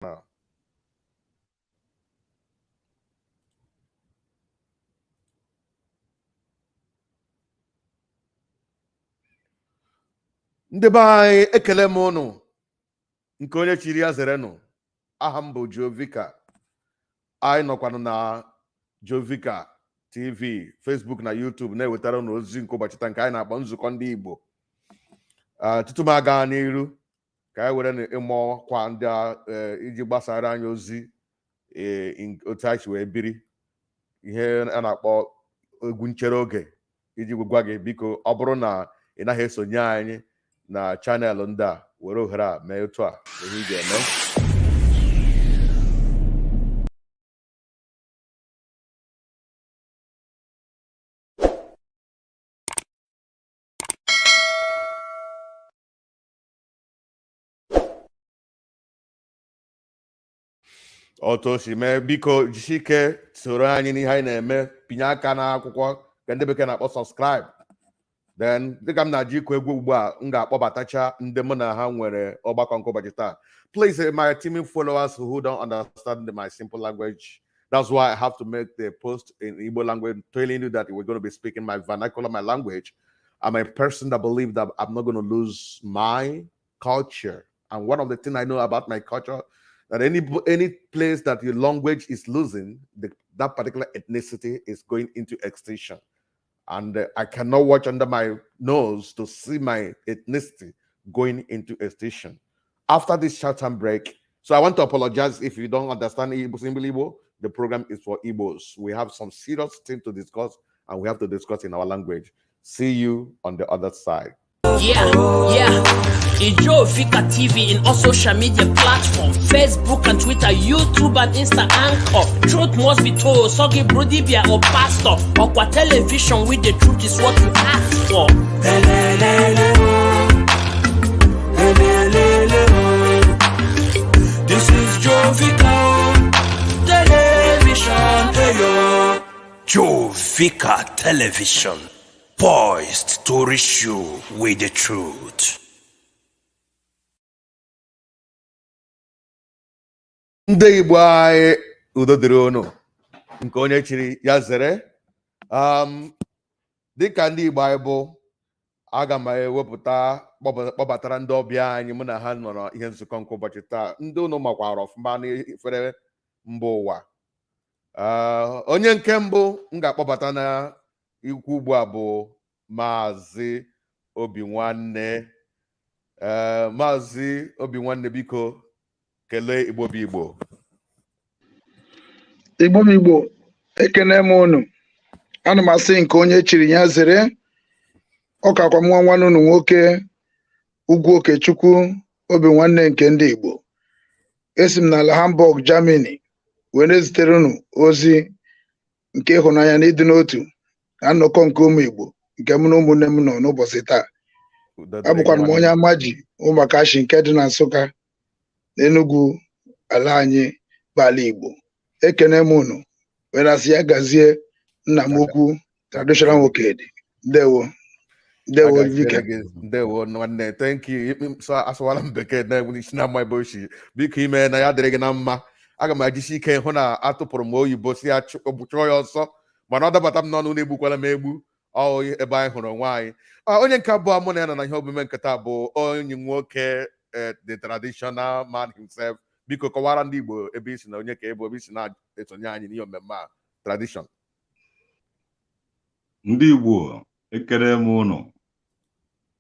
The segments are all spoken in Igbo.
Now. Ndị be anyị, ekele m ụnụ. Nke onye chiri ya zerenụ. Aha m bụ Jovika. Anyị nọkwanụ na Jovika TV, Facebook na YouTube na-ewetara ụnụ ozi nke ụbọchị taa nke anyị na-akpọ nzukọ ndị Igbo. Tutu m aga n'iru, ka anyị were ịmụ ọkwa ndị a iji gbasara anyị ozi, otu anyị si wee biri ihe a na-akpọ egwu nchere oge, iji gwa gị biko, ọ bụrụ na ị naghị esonye anyị na channel ndị a, were ohere a mee otu a ihe ị ga-eme. Otu o si mee, biko jisie ike soro anyị n'ihe anyị na-eme, pinye aka n'akwụkwọ ka ndị bekee na-akpọ subscribe. Then dịka m na-aji ịkụ egwu ugbu a, m ga-akpọbatacha ndị mụ na ha nwere ọgbakọ nke ụbọchị taa. Please, my team followers who don't understand my simple language, that's why I have to make the post in Igbo language telling you that we're going to be speaking my vernacular, my language. I'm a person that believe that I'm not going to lose my culture. And one of the things I know about my culture, that any place that your language is losing, that particular ethnicity is going into extinction. And I cannot watch under my nose to see my ethnicity going into extinction. After this short time break, so I want to apologize if you don't understand Igbo, simple Igbo. The program is for Igbos. We have some serious thing to discuss, and we have to discuss in our language. See you on the other side. Yeah. Jovika TV in all social media platforms, Facebook and Twitter, YouTube and Insta Anchor. Truth must be told. Sogi Brudibia or Pastor. Or television with the truth is what you ask for. This is Jovika Television. Hey, Jovika Television, poised to reach you with the truth. Ndị Igbo anyị, udo dịrị unu. Nke onye chiri ya zere. Dịka ndị Igbo anyị bụ, aga m ewepụta kpọbatara ndị ọbịa anyị mụ na ha nọ n'ihe nzukọ nke ụbọchị taa, ndị unu makwara ọfụma n'efere mba ụwa. Onye nke mbụ m ga-akpọbata na ikwu ugbu a bụ Maazị Obinwanne. Maazị Obinwanne, biko kelee Igbo bụ Igbo. Igbo bụ Igbo, ekene m unu. Ana m asị nke onye chiri ya zere. Ọ kakwa m nwa nwanne unu nwoke, Ugwu Okechukwu Obinwanne nke ndị Igbo. Esi m n'ala Hamburg, Germany wee na-ezitere unu ozi nke ịhụnanya na ịdị n'otu na nnọkọ nke ụmụ Igbo nke mụ na ụmụnne m nọ n'ụbọchị taa. Udo dịrị gị, Abụkwana m nwanne. Onye Amaji Ụmụakashi nke dị na Nsụka na Enugu, ala anyị bụ ala Igbo. Ekene m unu wee na-asị ya gazie nna m ukwu, traditional nwoke dị. Ndewo, ndewo. Agaziere Vika. Gị. Ndewo nwanne, thank you. So asụwala m bekee na-enwe isi na mma ebe oshi. Biko ime na ya dịrị gị na mma. Aga m ajisi ike hụ na atụpụrụ m oyibo si ya chụọ ya ọsọ, mana ọ dabata m n'ọnụ na-egbukwala m egbu. Ọ ebe anyị hụrụ onwe anyị. Onye nke abụọ mụ na ya nọ na ihe omume nke taa bụ onye nwoke, the traditional man himself. Biko kọwara ndị Igbo ebe isi na onye ka ebe isi na-esonye anyị n'ihe mmemme a, tradition. Ndị Igbo, ekele m ụnụ.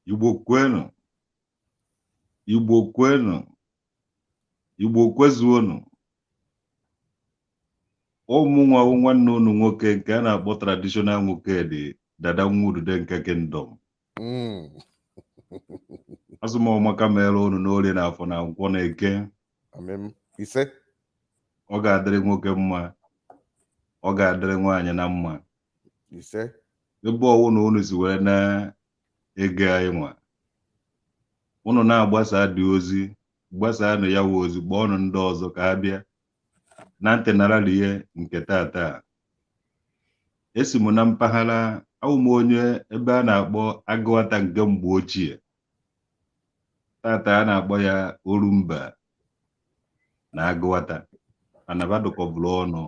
Igbo kwenu, Igbo kwenu, Igbo kwezuonụ. Ụmụ nwa nwanne unu nwoke nke a na-akpọ traditional nwoke dị, Dada Nwudude nke Kingdom. Asị m ọmaka mere unu n'orie na afọ na nkwọ na eke. Amen. Ise. Ọ ga-adịrị nwoke mma, ọ ga-adịrị nwaanyị na mma. Ise. Ebe ọwụ na unu si were na-ege anyị nwa, unu na-agbasa dị ozi, gbasanụ ya wụ ozi, kpọọnụ ndị ọzọ ka ha bịa na ntị nara ihe nke tata. Esi m na mpaghara awụ m onye ebe a na-akpọ Agụata nke mgbe ochie, tata a na-akpọ ya Orumba. Na Agụata anabadụkọbụrụ ọnụ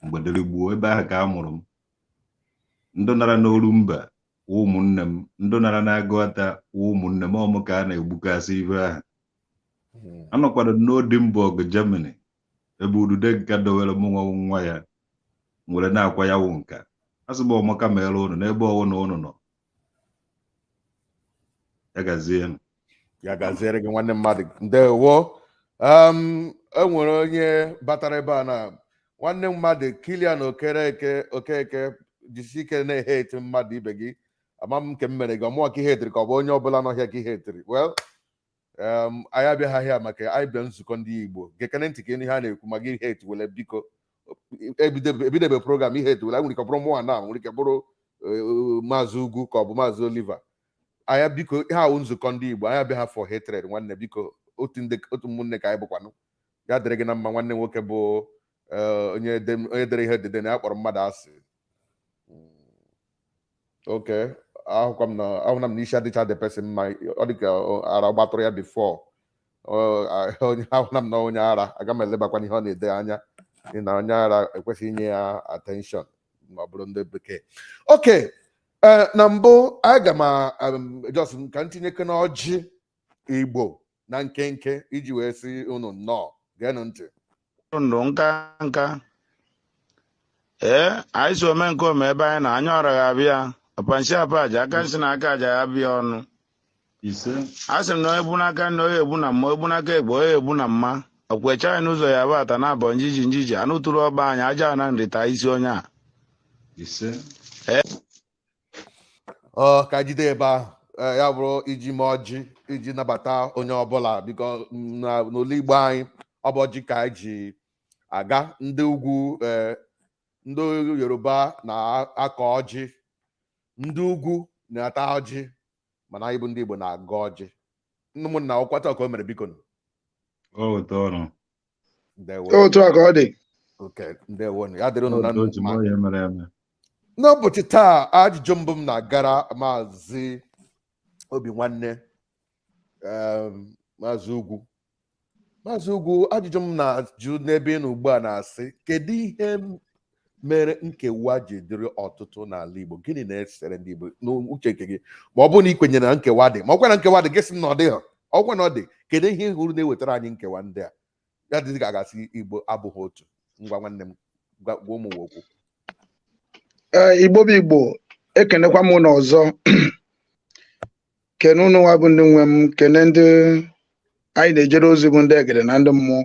mgbe dịrị gbuo ebe ahụ ka a mụrụ m. Ndị nara n'Orumba wụ ụmụnne m, ndị nara na Agụata wụ ụmụnne m. Ọmụ ka a na-egbukasị ibe ahụ. Anọkwado n'Oldenburg, Germany, ebe udude nka dowere mụ nwa nwa ya nwere na-akwa ya wụ nka. Asị m ọmaka mere ụnụ n'ebe ọwụ na ụnụ nọ. Ya gazie. Ya gaziere gị, nwanne mmadụ, ndewo. E nwere onye batara ebe a na nwanne mmadụ Kilian Okereke. Okeke, jisi ike na-ehe eti mmadụ ibe gị. Ama m nke m mere gị ọmụọ ka ihe etiri, ka ọ bụ onye ọbụla n'ọhịa ka ihe etiri. Well, anyị abịaghị ahịa maka anyị bịa nzukọ ndị Igbo. Gekene ntị ka ihe a na-ekwu ma gị ihe etiwele. Biko, ebidebe program ihe etiwele. Nwere ike bụrụ mụnwa na nwere ike bụrụ Maazị Ugwu ka ọ bụ Maazị Oliver anya. Biko, ihe awụ nzukọ ndị Igbo, anyị abịaghị for hatred. Nwanne, biko, otu ndị otu ụmụnne ka anyị bụkwanụ. Ya dịrị gị na mma, nwanne nwoke bụ onye dere ihe odide na ya kpọrọ mmadụ asị. Oke ahụkwa m na ahụna m na isi adịcha the person mma. Ọ dị ka ara gbatụrụ ya before. Onye ahụna m na onye ara, aga m elebakwa ihe ọ na-ede anya, n'ihi na onye ara ekwesịghị inye ya attention ma ọ bụrụ ndị bekee. Oke na mbụ, aga m just ka m tinyeke n'ọjị Igbo na nkenke iji wee sị unu nnọọ. Geenụ ntị. Ndụ nka nka ee, anyị si ome nke ome ebe anyị na anya ọra ga-abịa ọpanshi apa aja aka nsị na aka aja ya bịa ọnụ. Ise. A sị m na onye egbu n'aka nne, onye egbu na mma, egbu n'aka egbe, onye egbu na mma ọkwecha anyị n'ụzọ ya bụ ata na abọ njiji njiji anụ tụrụ ọba anyị aja na nrita isi onye a. Ise. Ọ ka jide ebe ahụ. Ya bụrụ iji mee ọjị iji nabata onye ọbụla. Biko, n'olu Igbo anyị, ọ bụ ọjị ka anyị ji aga. Ndị ugwu, ndị Yoruba na-akọ ọjị, ndị ugwu na-ata ọjị, mana anyị bụ ndị Igbo na-agọ ọjị. Nne m na ọkwata ka o mere, biko. Ọ weta ọnụ. Ndewo. Otu a ka ọ dị. Okay, ndewo. Ya dịrị unu na Otu otu mma. Ma ihe mere eme. N'ụbọchị taa, ajụjụ mbụ m na-agara Maazị Obi nwanne, Maazị Ugwu. Maazị Ugwu, ajụjụ m na-ajụ n'ebe ị nọ ugbu a na-asị, kedu ihe mere nkewa ji dịrị ọtụtụ n'ala Igbo? Gịnị na-esere ndị Igbo n'uche nke gị? Ma ọ bụrụ na ị kwenyere na nkewa dị, ma ọkwa na nkewa dị, gị sị na ọ dịghị. Ọkwa na ọ dị, kedu ihe ị hụrụ na-ewetara anyị nkewa ndị a? Ya dịzị ka a ga-asị Igbo abụghị otu. Ngwa, nwanne m, gwa gwa ụmụ nwe okwu. Ee, Igbo bụ Igbo, ekenekwa m unu ọzọ. Kene unu nwa bụ ndị nwe m, kene ndị anyị na-ejere ozi bụ ndị egede na ndị mmụọ.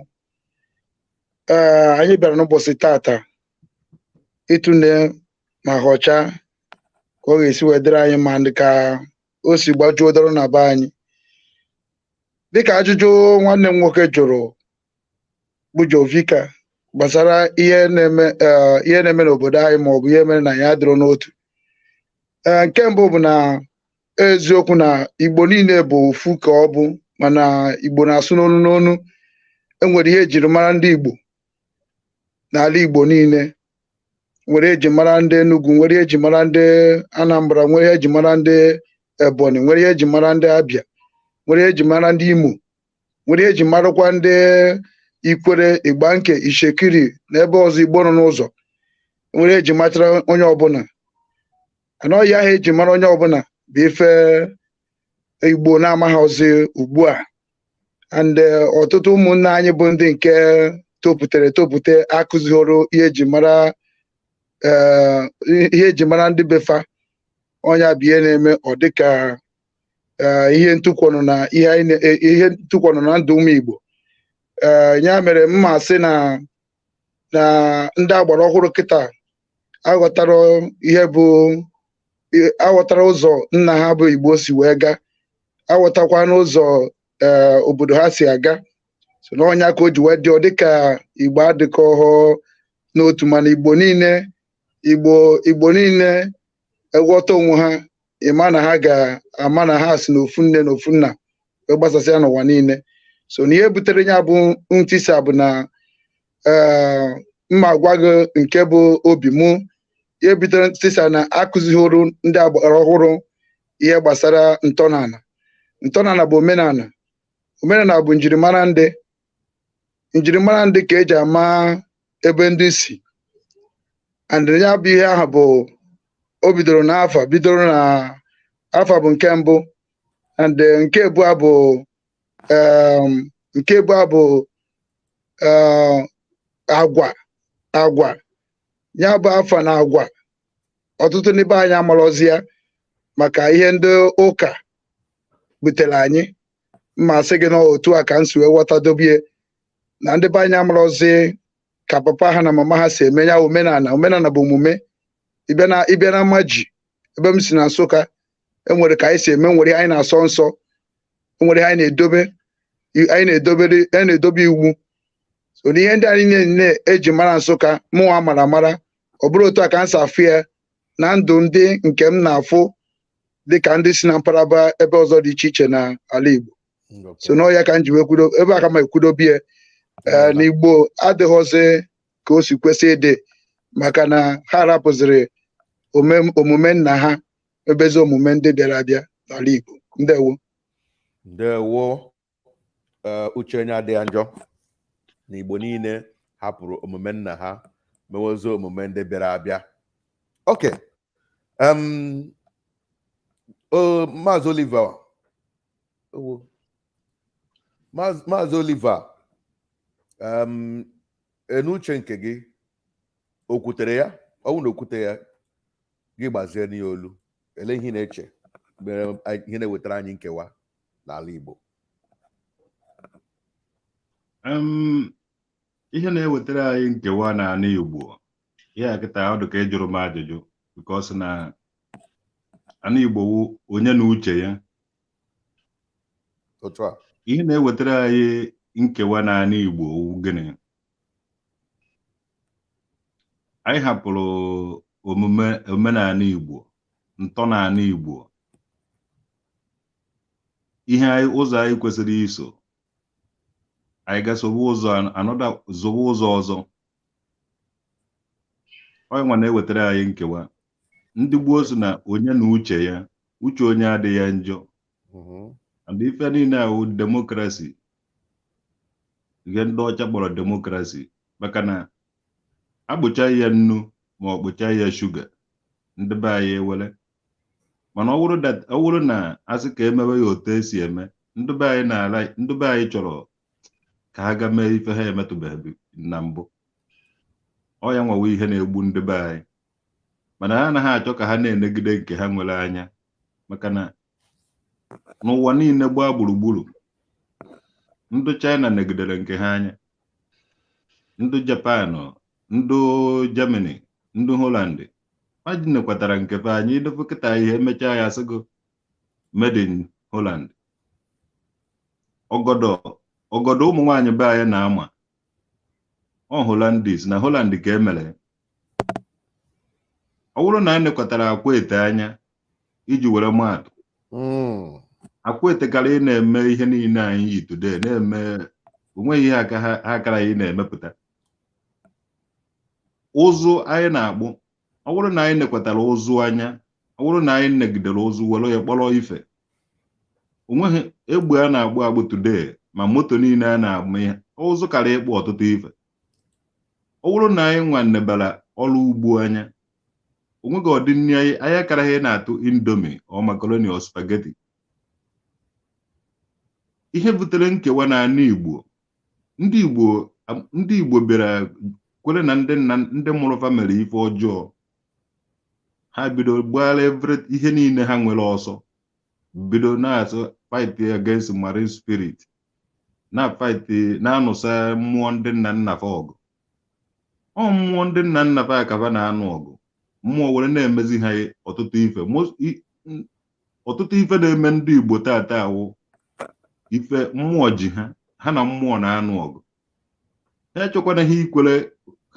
Ee, anyị bịara n'ụbọchị tata ịtụle ma ghọcha ka ọ ga-esi wee dịrị anyị ma ndị ka o si gbajuo dọrọ na be anyị. Dịka ajụjụ nwanne m nwoke jụrụ bụ Jovika gbasara ihe na-eme, ihe na-eme n'obodo anyị ma ọ bụ ihe mere na ya adịrọ n'otu. Ee, nke mbụ bụ na eziokwu na Igbo niile bụ ofu ka ọ bụ, mana Igbo na-asụ n'onu n'onu. Enwere ihe ejiri mara ndị Igbo n'ala Igbo niile, nwere eji mara ndị Enugu, nwere ihe eji mara ndị Anambra, nwere ihe eji mara ndị Ebonyi, nwere ihe eji mara ndị Abịa, nwere ihe eji mara ndị Imo, nwere ihe eji marakwa ndị Ikwere, Igbanke, Ishekiri na ebe ọzọ Igbo nọ n'ụzọ. Nwere eji matara onye ọbụla anọghị ahụ eji mara onye ọbụla bụ ife Igbo na-amaghịzi ugbu a. And ọtụtụ ụmụnne anyị bụ ndị nke topụtere etopụte akụzighoro ihe eji mara, ihe eji mara ndị befa. Ọnya bụ ihe na-eme ọ dịka ihe ntụkwọnụ na ihe anyị ihe ntụkwọnụ na ndụ ụmụ Igbo. Ee, ya mere mma sị na ndị agbara ọhụrụ kịta aghọtara ihe bụ aghọtara ụzọ nna ha bụ Igbo si wee gaa, aghọtakwa n'ụzọ ee obodo ha si aga. So n'ọnya ka o ji wee dị ọ dịka Igbo adịkọghọ n'otu. Mana Igbo niile, Igbo niile eghọta onwe ha, ịma na ha ga-ama na ha si n'ofu nne na ofu nna wee gbasasịa n'ụwa niile. So na ihe butere ya bụ ntisa bụ na, ee, mma gwa gị nke bụ obi mụ, ihe butere ntisa na akụzighoro ndị agbara ọhụrụ ihe gbasara ntọnala. Ntọnala bụ omenala. Omenala bụ njirimara ndị Njirimara ndị ka eji ama ebe ndị si, and ya bụ ihe ahụ bụ o bidoro n'afa, bidoro na afa bụ nke mbụ, and nke abụọ bụ nke abụọ bụ agwa. Agwa ya bụ afa na agwa, ọtụtụ n'ebe anyị amarọzi ya maka ihe ndị ụka butere anyị. Mma sị gị na otu a ka m si wee ghọtadobie na ndị be anyị amarọzi ka papa ha na mama ha si eme ya. Omenala, omenala bụ omume. Ịbịa na, ịbịa na mmaji ebe m si na Nsụka, enwere ka anyị si eme, nwere ihe anyị na-asọ nsọ, nwere ihe anyị na-edobe, anyị na-edobere, anyị na-edobe iwu. So na ihe ndị anyị niile eji mara Nsụka, mụnwa mara amara, ọ bụrụ otu a ka m si afụ ya na ndụ ndị nke m na-afụ dịka ndị si na mpaghara ebe ọzọ dị iche iche na ala Igbo. So n'ọya ka m ji wee kwudo ebe a ka ma ekwudobie ee na Igbo adịghọzi ka o si kwesị ịdị, maka na ha rapụziri omume nna ha, ebezi omume ndị bịara abịa n'ala Igbo. Ndewo. Ndewo. Ee, uche onye adịghị njọ na Igbo niile hapụrụ omume nna ha, mewezie omume ndị bịara abịa. Ok, Maazị Oliver. Owo. Maazị Oliver, enuche nke gị, o kwutere ya, ọ bụrụ na o kwute ya, gị gbazie ya olu. Ele ihe ị na-eche mere ihe na-ewetara anyị nkewa n'ala Igbo? Ihe na-ewetara anyị nkewa n'ala Igbo, ihe a kịta ọ dị ka ịjụrụ m ajụjụ, because na ala Igbo wụ onye na uche ya. Otu a. Ihe na-ewetara anyị nkewa n'ala Igbo wụ gịnị? Anyị hapụrụ omume omenala Igbo, ntọala Igbo, ihe anyị, ụzọ anyị kwesịrị iso, anyị ga-sobe ụzọ anọda, zobe ụzọ ọzọ. Onye nwa na-ewetara anyị nkewa. Ndị gboo si na onye na uche ya, uche onye adịghị ya njọ. And ife niile ahụ democracy, ihe ndị ọcha kpọrọ democracy, maka na akpụcha ya nnu ma ọ kpụcha ya shuga, ndị be anyị ewere. Mana ọ bụrụ na asị ka emewe ya otu esi eme, ndị be anyị na-ala, ndị be anyị chọrọ ka ha ga mee ife ha emetụbeghị na mbụ. Ọ ya nwawa ihe na-egbu ndị be anyị, mana ha anaghị achọ ka ha na-enegide nke ha nwere anya, maka na n'ụwa niile gbaa gburugburu, ndị China negidere nke ha anya, ndị Japan, ndị Germany, ndị Holland, ha nekwatara nke fe anya. Idofe kịta ihe emechaa ya asịgo made in Holland. Ọgọdọ, ọgọdọ ụmụ nwaanyị be anyị na-ama, ọ Hollandis na Holland ka emere. Ọ bụrụ na a nekwatara akwa ete anya iji were maatụ, akwa etekara ị na-eme ihe niile anyị yi today na-eme, onweghị ihe aka ha akara anyị na-emepụta. Ụzụ anyị na-akpụ, ọ bụrụ na anyị nekwatara ụzụ anya, ọ bụrụ na anyị negidere ụzụ were ya kpọrọ ife, onweghị egbe a na-agbụ agbụ today, ma moto niile a na-agba ihe ụzụ kara ịkpụ ọtụtụ ife. Ọ bụrụ na anyị nwa nebara ọrụ ugbo anya, onweghị ọdịnni anyị anyị akaraghị na-atụ Indomie ọ macaroni ọ spaghetti. Ihe butere nkewa n'ala Igbo, ndị Igbo bịara kwere na ndị nna ndị mụrụ fa mere ife ọjọọ, ha bido gbara ihe niile ha nwere ọsọ, bido na-asụ fight against marine spirit, na fight, na-anụsa mmụọ ndị nna nna fa ọgụ. Ọ mmụọ ndị nna nna fa ka fa na-anụ ọgụ. Mmụọ were na-emezi ha ọtụtụ ife. Ọtụtụ ife na-eme ndị Igbo tata awụ ife mmụọ ji ha, ha na mmụọ na-anụ ọgụ. Ha echekwana ha ikwere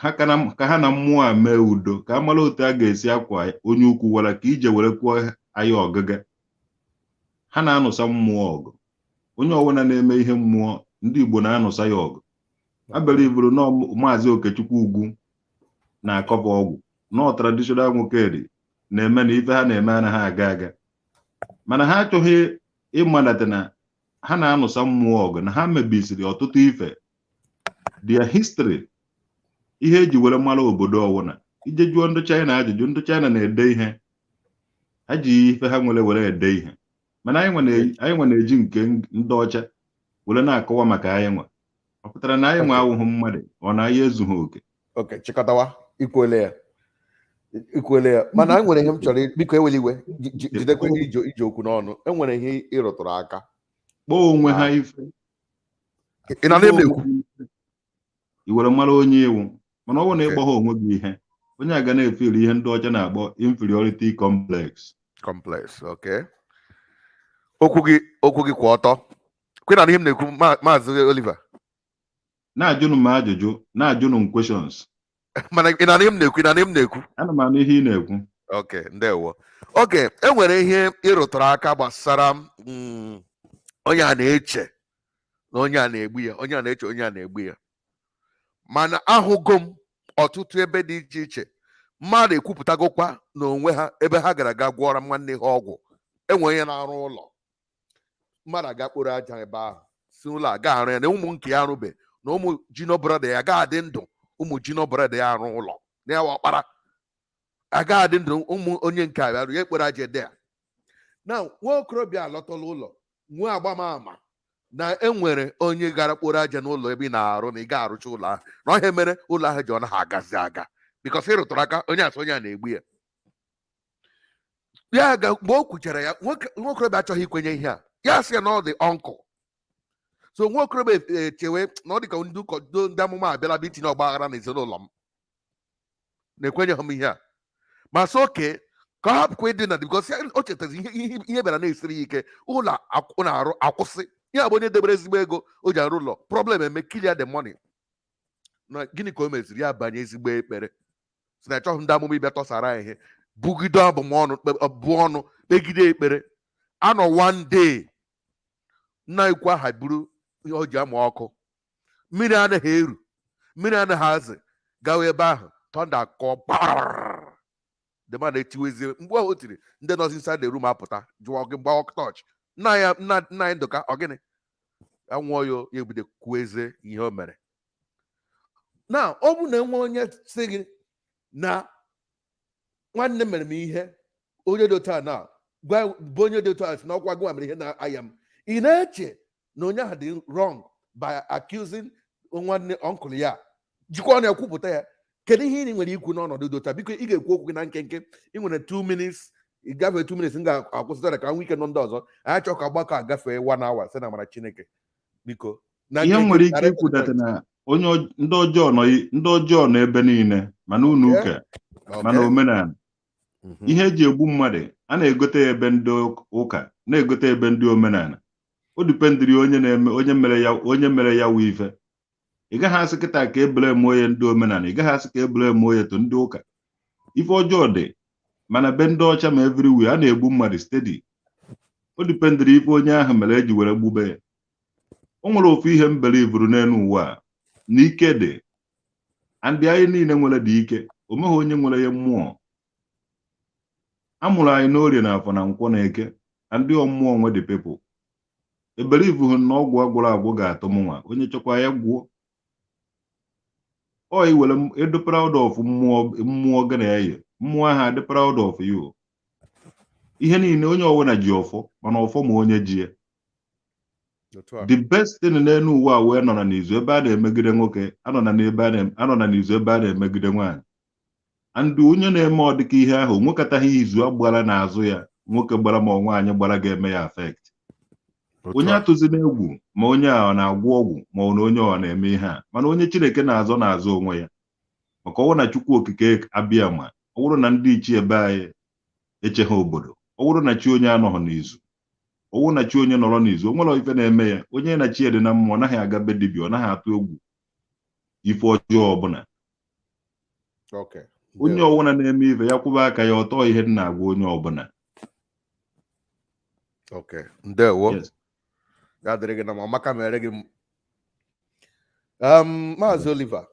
ha ka ha na mmụọ a mee udo, ka a mara otu a ga-esi akwa onye ukwu wara ka ije were kwuo anyị ọgịga. Ha na-anụsa mmụọ ọgụ. Onye ọbụla na-eme ihe mmụọ, ndị Igbo na-anụsa ya ọgụ. Abịara iburu nọọ Maazị Okechukwu Ugwu na-akọva ọgwụ nọọ traditional nwoke dị na-eme na ife ha na-eme anaghị aga aga, mana ha achọghị ịmalite na ha na-anụsa mmụọ ọgụ na ha mebisiri ọtụtụ ife. Their history, ihe eji were mara obodo ọwụna. Ije jụọ ndị China ajụjụ, ndị China na-ede ihe ha ji ife ha nwere were ede ihe, mana anyị nwe na-eji nke ndị ọcha were na-akọwa maka anyị nwe. Ọ pụtara na anyị nwe awụghị mmadụ, ọ na anyị ezughị oke? Ok, chịkọtawa. Ikwuole ya, ikwuole ya, mana e nwere ihe m chọrọ biko ewela iwe, jidekwa ihe ije okwu n'ọnụ. E nwere ihe ịrụtụrụ aka. Kpọọ onwe ha ife. Ị na m na-ekwu? I were mara onye iwu, mana ọ bụrụ na ịgbagha onwe gị ihe, onye a ga na-efeel ihe ndị ọcha na-akpọ inferiority complex. Complex, okay. Okwu gị kwụ ọtọ. Kwe na ihe m na-ekwu, Maazị Oliver. Na-ajụnụ m ajụjụ, na-ajụnụ m questions. Mana ị na ihe m na-ekwu? Ị na ihe m na-ekwu? Ana m anụ ihe ị na-ekwu. Ok, ndewo. Ok, e nwere ihe ịrụtụrụ aka gbasara onye a na-eche na onye a na-egbu ya, onye a na-eche onye a na-egbu ya. Mana ahụgo m ọtụtụ ebe dị iche iche mmadụ ekwupụtagokwa n'onwe ha ebe ha gara aga gwọrọ nwanne ha ọgwụ. Enwe onye na-arụ ụlọ, mmadụ aga kporo aja ebe ahụ, si ụlọ a ga arụ ya na ụmụ nke ya arụbe, na ụmụ junior brother ya ga-adị ndụ, ụmụ junior brother ya arụ ụlọ na ya ọkpara aga adị ndụ, ụmụ onye nke a bịarụ ya ekpere aja ede a na nwa okorobịa alọtala ụlọ, nwee agbamama na enwere onye gara kporo aja n'ụlọ ebe ị na-arụ, na ị ga-arụcha ụlọ ahụ, na ọhịa mere ụlọ ahụ ji ọ naghị agazi aga, because ị rụtụrụ aka onye asị onye a na-egbu ya. Ya ga mgbe o kwuchara ya, nwoke nwa okorobịa achọghị ikwenye ihe a. Ya sị ya na ọ dị uncle. So nwa okorobịa echewe na ọ dị ka ndị ụkọ ndị amụma abịala bụ itinye ọgba aghara n'ezinụlọ m, na-ekwenyeghị m ihe a. Ma sị oke ka ọ hapụkwa ịdị na, because o chetara ihe bịara na-esiri ya ike, ụlọ na-arụ akwụsị. Ya bụ onye debere ezigbo ego o ji arụ ụlọ, problem eme, clear the money. Na gịnị ka o meziri? Ya banye ezigbo ekpere, si na achọghị ndị amụma ịbịa tọsara ya ihe, bugide abụmọnụ, bụ ọnụ, kpegide ekpere. Anọ one day, nna ikwu aha buru ihe o ji amụ ọkụ, mmiri anaghị eru, mmiri anaghị azị, gawa ebe ahụ, thunder kọọ gbara, the man etiwezie mgbe o tiri. Ndị nọzi inside the room apụta jụọ gị gba torch nna ya, nna anyị Ndụka, ọ gịnị anwụọ ya? Ya ebido kwuezie ihe o mere. Na ọ bụ na enwe onye sị gị na nwanne mere m ihe, onye dị otu a na gwa bụ onye dị otu a sị na ọkwa gị mere ihe na-aya m, ị na-eche na onye ahụ dị wrong by accusing nwanne uncle ya, jikwa ọnụ ya kwupụta ya? Kedu ihe ị nwere ikwu n'ọnọdụ dị otu a? Biko, ị ga-ekwu okwu gị na nkenke. Ị nwere 2 minutes. Ị gafee 2 minutes, m ga-akwụsịtara ka nwee ike nọ ndị ọzọ. Anyị chọọ ka ọgbakọ agafee 1 hour site na amara Chineke. Biko, na Ihe m nkenke, nwere ike direct to the ikwudata point. na onye ndị ọjọọ nọ ebe niile, mana unu ụka, mana omenala, ihe eji egbu mmadụ a na-egote ya ebe ndị ụka na-egote, ebe ndị omenala. O dependịrị onye na-eme, onye mere ya, onye mere ya wụ ife. Ị gaghị asị kịta ka ebele m onye ndị omenala, ị gaghị asị ka ebele m onye to ndị ụka. Ife ọjọọ dị mana be ndị ọcha, ma everywhere a na-egbu mmadụ steady. O dependịrị ife onye ahụ mere eji were gbube ya. O nwere ofu ihe m believeru n'elu ụwa a, na ike dị and anyị niile nwere dị ike. O meghị onye nwere ya mmụọ a mụrụ anyị n'Orie na Afọ na Nkwọ na Eke na ndị ọmmụọ nwe the people. Ebelieveghị na ọgwụ agwụrụ agwụ ga-atụ m nwa onye chọkwa ya gwuo ọ iwere ịdị proud of mmụọ. Mmụọ gị na-eye mmụọ ahụ adị proud of you. Ihe niile onye ọbụla ji ọfọ, mana ọfọ ma onye ji ya. Otu a. The best thing n'elu ụwa a wee nọ na n'izu ebe a na-emegide nwoke, anọ na n'ebe a na- anọ na n'izu ebe a na-emegide nwaanyị, and onye na-eme ọdịka ihe ahụ nwekọtaghị izu agbara n'azụ ya, nwoke gbara ma ọ nwaanyị gbara, ga-eme ya affect. Otu Onye a. atụzi n'egwu ma onye a ọ na-agwọ ọgwụ ma ọ na onye ọ na-eme ihe a, mana onye Chineke na-azọ na-azọ onwe ya, maka ọwụ na Chukwu Okike abịa, ma ọ bụrụ na ndị ichie be anyị echeghị obodo, ọ bụrụ na chi onye anọghị n'izu, ọwụ na chi onye nọrọ n'izu, o nwere ife na-eme ya. Onye na chi ya dị na mmụọ ọ naghị aga be dibịa, ọ naghị atụ egwu ife ọjọọ ọbụla. Onye Ndewo. ọbụla na-eme ife ya kwụba aka ya ọtọ. Ihe m na-agwa onye ọbụla. Okay. Ndewo. Yes. Ya dịrị gị na ma maka mere gị. Maazị Oliver,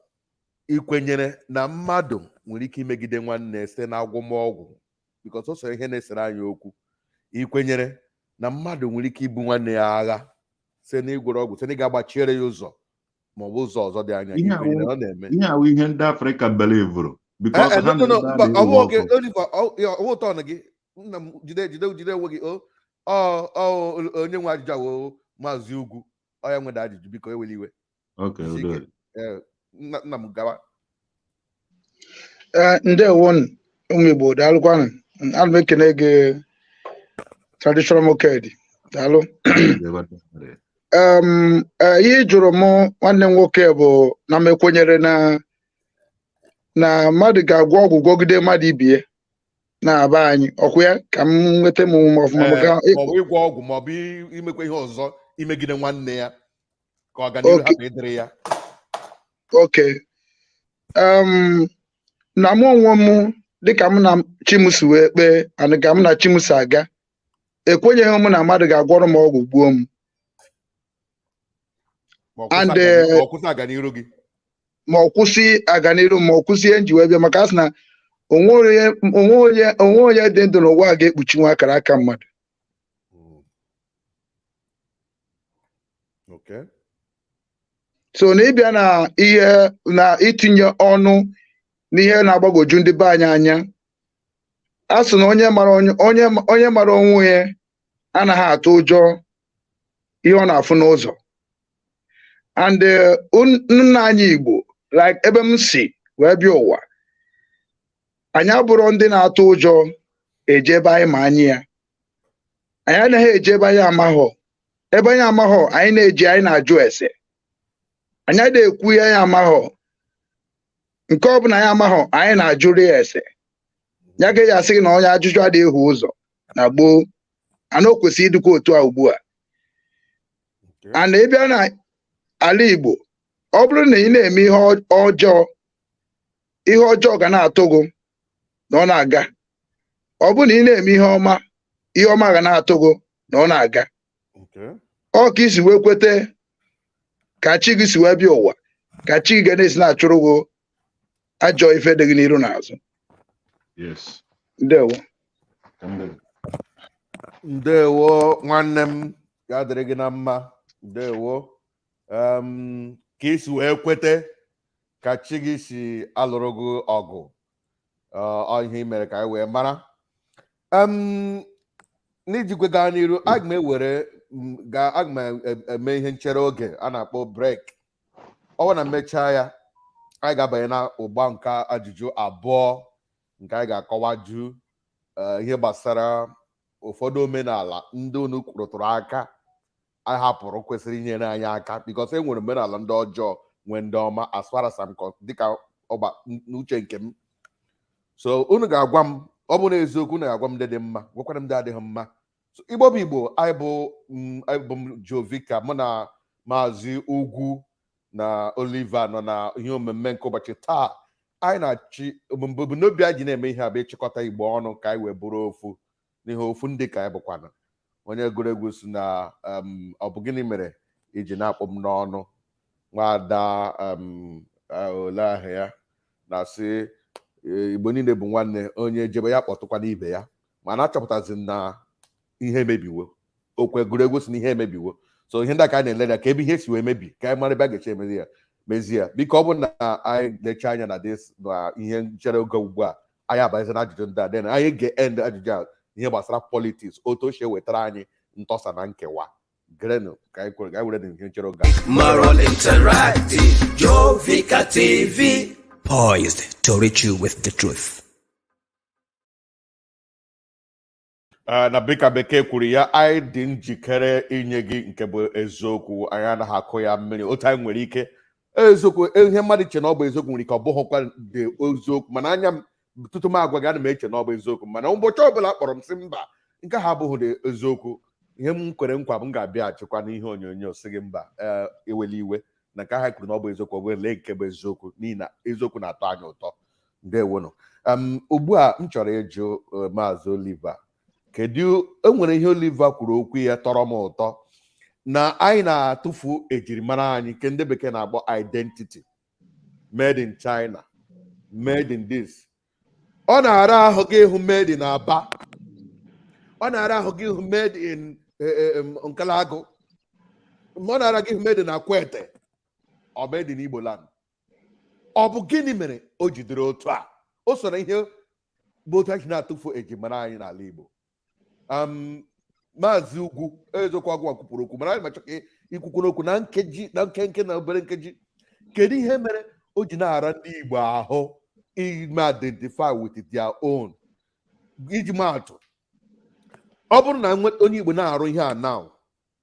ị kwenyere na mmadụ nwere ike imegide nwanne site na agwụmọgwụ? Because o so ihe na-esere anyị okwu. Ị kwenyere na mmadụ nwere ike ibu nwanne ya agha site n'ịgwọrọ ọgwụ, site n'ịga gbachiere ya ụzọ? Maọbụ ụzọ ọzọ dị anya Ihe ikwenye na awụ ọ na-eme. Ihe awụ ihe ndị Afrịka belivuru because Eh, ha no, no, nọ no, ebe a mba, ọ na-ewe bụ oge ọkụ. Oliver, ọ bụ ụtọ gị, nna m. Jide, jide, jide onwe gị. O ọ ọ onye nwe ajụjụ awụ Maazị Ugwu, ọ ya nwere ajụjụ. Biko, ewela iwe. Okay, Jisie ike. udo. Eh, nna m, gawa. Ee, ndewonu ụmụ Igbo, daalụkwanụ. Ana m ekene gị, Traditional Market, daalụ. Ihe ị jụrụ mụ, nwanne m nwoke, bụ na m ekwenyere na mmadụ ga-agwọ ọgwụ gwọgide mmadụ ibie na-aba anyị ọkwụ ya ka m nweta m onwe m ọfụma maka Maọbụ ịgwọ ọgwụ maọbụ imekwa ihe ọzọ imegide nwanne ya ka ọganihu hapụ ịdịrị ya. Oke na mụ onwe m, dịka m na chi m si wee kpee and ka m na chi m si aga, ekwenyeghị m na mmadụ ga-agwọrọ m ọgwụ gbuo m. Ma ọ kwụsị And, ma ọ kwụsị aganiru gị. Ma ọ kwụsị aganiru, ma ọ kwụsị ihe nji wee bịa, maka a sị na onwe onye dị ndụ n'ụwa a ga-ekpuchi nwa akara aka mmadụ. So na ịbịa na ihe na itinye ọnụ n'ihe na-agbagwoju ndị be anyị anya, a sị na onye mara onwe ya anaghị atụ ụjọ ihe ọ na-afụ n'ụzọ. And nna anyị Igbo, like ebe m si wee bịa ụwa, anyị abụrụ ndị na-atụ ụjọ eje ebe anyị ma anyị ya. Anyị anaghị eje ebe anyị amaghọ. Ebe anyị amaghọ anyị na-eje, anyị na-ajụ ese. Anyị adịghị ekwu ihe anyị amaghọ. Nke ọbụla anyị amaghọ, anyị na-ajụrụ ya ese. Ya ga asị gị na onye ajụjụ adịghị ehu ụzọ na gboo, ana o kwesịrị ịdịkwa otu a ugbu a. Ana ịbịa na ala Igbo, ọ bụrụ na ị na-eme ihe ọjọọ, ihe ọjọọ ga na-atụ gị na ọ na-aga. Ọ bụrụ na ị na-eme ihe ọma, ihe ọma ga na-atụ gị na ọ na-aga. Ọ ka isi wee kwete ka chi gị si wee bịa ụwa, ka chi gị ga na-esi na-achụrụ gị ajọ ife dị gị n'iru n'azụ. Ndewo. Ndewo, nwanne m, ya dịrị gị na mma. Ndewo. Ka isi wee kwete ka chi gị si alụrụ gị ọgụ. Ọ ihe i mere ka anyị wee mara. N'ijikwe gaa n'iru, aga m ewere aga m eme ihe nchere oge a na-akpọ break. Ọ bụrụ na mechaa ya, anyị ga-abanye na ụgba nke ajụjụ abụọ nke anyị ga-akọwaju ihe gbasara ụfọdụ omenala ndị unu rụtụrụ aka a hapụrụ kwesịrị inyere anyị aka, because e nwere omenala ndị ọjọọ, nwee ndị ọma, as far as I'm dịka ọgba n'uche nke m. So unu ga-agwa m, ọ bụ na eziokwu, unu ga-agwa m ndị dị mma, gwakwara m ndị adịghị mma. So Igbo bụ Igbo, anyị bụ anyị bụ m Jovika, mụ na Maazị Ugwu na Oliver nọ na ihe omume nke ụbọchị taa. Anyị na-achị ebumnobi anyị ji na-eme ihe a bụ ịchịkọta Igbo ọnụ ka anyị wee bụrụ ofu n'ihe ofu ndị ka anyị bụkwana. Onye gụrụ egwu si na ọ bụ gịnị mere iji na-akpọ m n'ọnụ, nwada ole ahụ ya na-asị, Igbo niile bụ nwanne, onye jebe ya kpọtụkwana ibe ya. Mana achọpụtazi na ihe emebiwo, okwe gụrụ egwu si na ihe emebiwo. So ihe ndị a ka anyị na-ele ya ka ebe ihe si wee mebi, ka anyị mara ebe a ga-eche emezi ya, mezie ya. Biko, ọ bụ na anyị lechaa anya na this na ihe nchere oge ugbu a, anyị abazie na ajụjụ ndị a, then anyị ga-end ajụjụ a, ihe gbasara politics, otu o si ewetara anyị ntọsa na nkewa. Gerenụ ka anyị kwere ka anyị were ihe nchere oge a. Moral Interactive, Jovika TV. Poised to reach you with the truth. Na bika bekee kwuru ya, anyị dị njikere inye gị nke bụ eziokwu. Anyị anaghị akụ ya mmiri otu anyị nwere ike. Eziokwu, ihe mmadụ che na ọ bụ eziokwu nwere ike ọ bụghịkwa dị eziokwu, mana anya m tutu m agwa gị, ana m eche na ọ bụ eziokwu, mana ụbọchị ọbụla kpọrọ m sị mba, nke ha abụghị dị eziokwu, ihe m kwere nkwa m ga-abịa achịkwa n'ihe onyonyo sị gị mba, ee, ewela iwe na nke ha kwuru na ọ bụ eziokwu, ọ bụ lee nke bụ eziokwu, n'ihi na eziokwu na-atọ anyị ụtọ. Ndewonụ. Ugbu a m chọrọ ịjụ Maazị Oliver, kedu e nwere ihe Oliver kwuru okwu ya tọrọ m ụtọ, na anyị na-atụfu ejirimara anyị nke ndị bekee na-akpọ identity, made in China, made in this. Ọ na-ara ahụ gị ịhụ made in Aba, ọ na-ara ahụ gị ịhụ made in Nkalagụ, ọ na-ara gị ịhụ made in Akwete. Ọ made in Igbo land. Ọ bụ gịnị mere o jidere otu a? O so na ihe bụ otu anyị si na-atụfu ejimara anyị n'ala Igbo. Maazị Ugwu, eziokwu, agwa kwupụrụ okwu, mana anyị machọ ka ikwukwu okwu na nkeji, na nkenke, na obere nkeji. Kedu ihe mere o ji na-ara ndị Igbo ahụ ime identify with their own? Iji maatụ, ọ bụrụ na onye Igbo na-arụ ihe a now,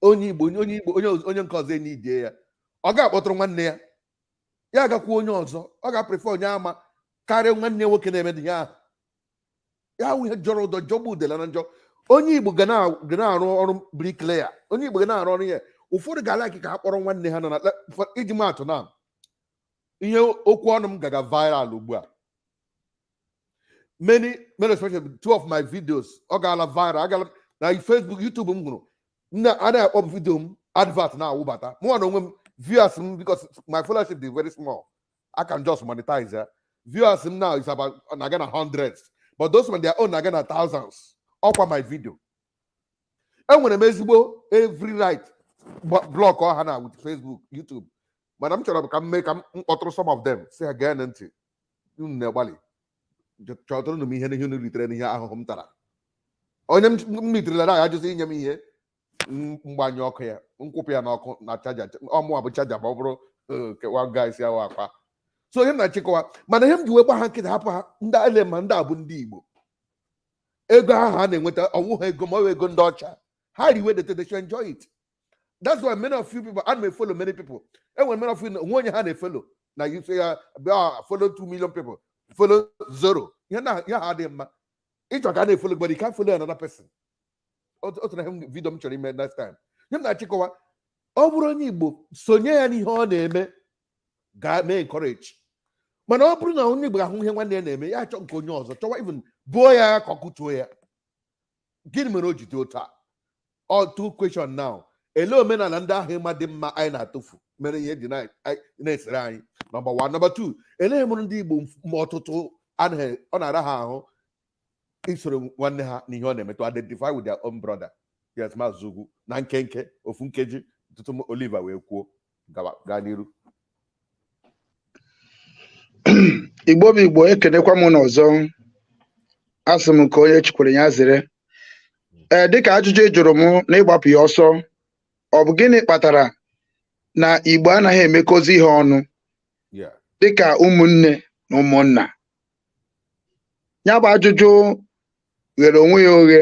onye Igbo, onye Igbo, onye nke ọzọ enyi ije ya, ọ ga-akpọtụrụ nwanne ya, ya agakwa onye ọzọ, ọ ga-prefer onye ama karịa nwanne ya nwoke na-eme ihe ahụ. Ya wụ ihe jọrọ ụdọ, jọgbu udela na njọ. Onye Igbo ga na-arụ ọrụ bricklayer, onye Igbo ga na-arụ ọrụ ihe ụfọdụ ga-alike ka ha kpọrọ nwanne ha nọ na. Iji maatụ, na ihe okwu ọnụ m gaga viral ugbu a, many many, especially two of my videos, ọ gaala viral, agala na Facebook, YouTube. M hụrụ nna a na-akpọ video m advert na-awụbata mụnwa na onwe m. Viewers m, because my followership is very small, I can just monetize ya. Viewers m now is about na-aga na hundreds, but those one, their own na-aga na thousands. Ọkwa my video, enwere m ezigbo every right block ọha na with Facebook, YouTube, mana m chọrọ ka m mee ka m kpọtụrụ some of them, si ha gee ntị. Unu na-agbalị chọtụrụ m ihe n'ihe unu ritere n'ihe ahụhụ m tara. Onye m riterela na ajụzi inye m ihe mgbanyụ ọkụ ya, nkwụpụ ya n'ọkụ na charger. Ọmụwa bụ charger ma ọ bụrụ kewa guys ya akwa. So ihe m na-achịkọwa, mana ihe m ji wee gba ha nkịta, hapụ ha, ndị ale ma ndị a bụ ndị Igbo, ego ahụ ha na-enweta, ọnwụ ha ego ma ọ bụ ego ndị ọcha ha riwe, they should enjoy it. That's why many of you people, I may follow many people, enwere many of you onwe onye ha na-efollow na you say ya bịa follow 2 million people, follow zero. Ihe na ihe ha adịghị mma ịchọ ka a na-efollow, but you can't follow another person. Otu na ihe video m chọrọ ime next time, ihe m na-achịkọwa, ọ bụrụ onye Igbo, sonye ya n'ihe ọ na-eme, ga mee encourage. Mana ọ bụrụ na onye Igbo ahụ ihe nwanne ya na-eme, ya achọ nke onye ọzọ, chọwa even buo ya ka ọ kụtuo ya. Gịnị mere o ji dị otu a? All two question now: elee omenala ndị ahụ ịma dị mma anyị na-atụfu mere ihe dị na-esere anyị? Number one. Number two, elee mụrụ ndị Igbo ma ọtụtụ anaghị, ọ na-ara ha ahụ isoro nwanne ha n'ihe ọ na-eme, to identify with their own brother? Yes, Maazị Ugwu, na nkenke, ofu nkeji tutu m Oliver wee kwuo, gaa n'iru. Igbo bụ Igbo, ekenekwa m n'ọzọ. Asị m nke onye chikwere ya zere. Ee, dịka ajụjụ ị jụrụ m na ịgbapụ ya ọsọ, ọ bụ gịnị kpatara na Igbo anaghị emekọzi ihe ọnụ dịka ụmụnne na ụmụnna? Ya bụ ajụjụ ghere onwe ya oghe.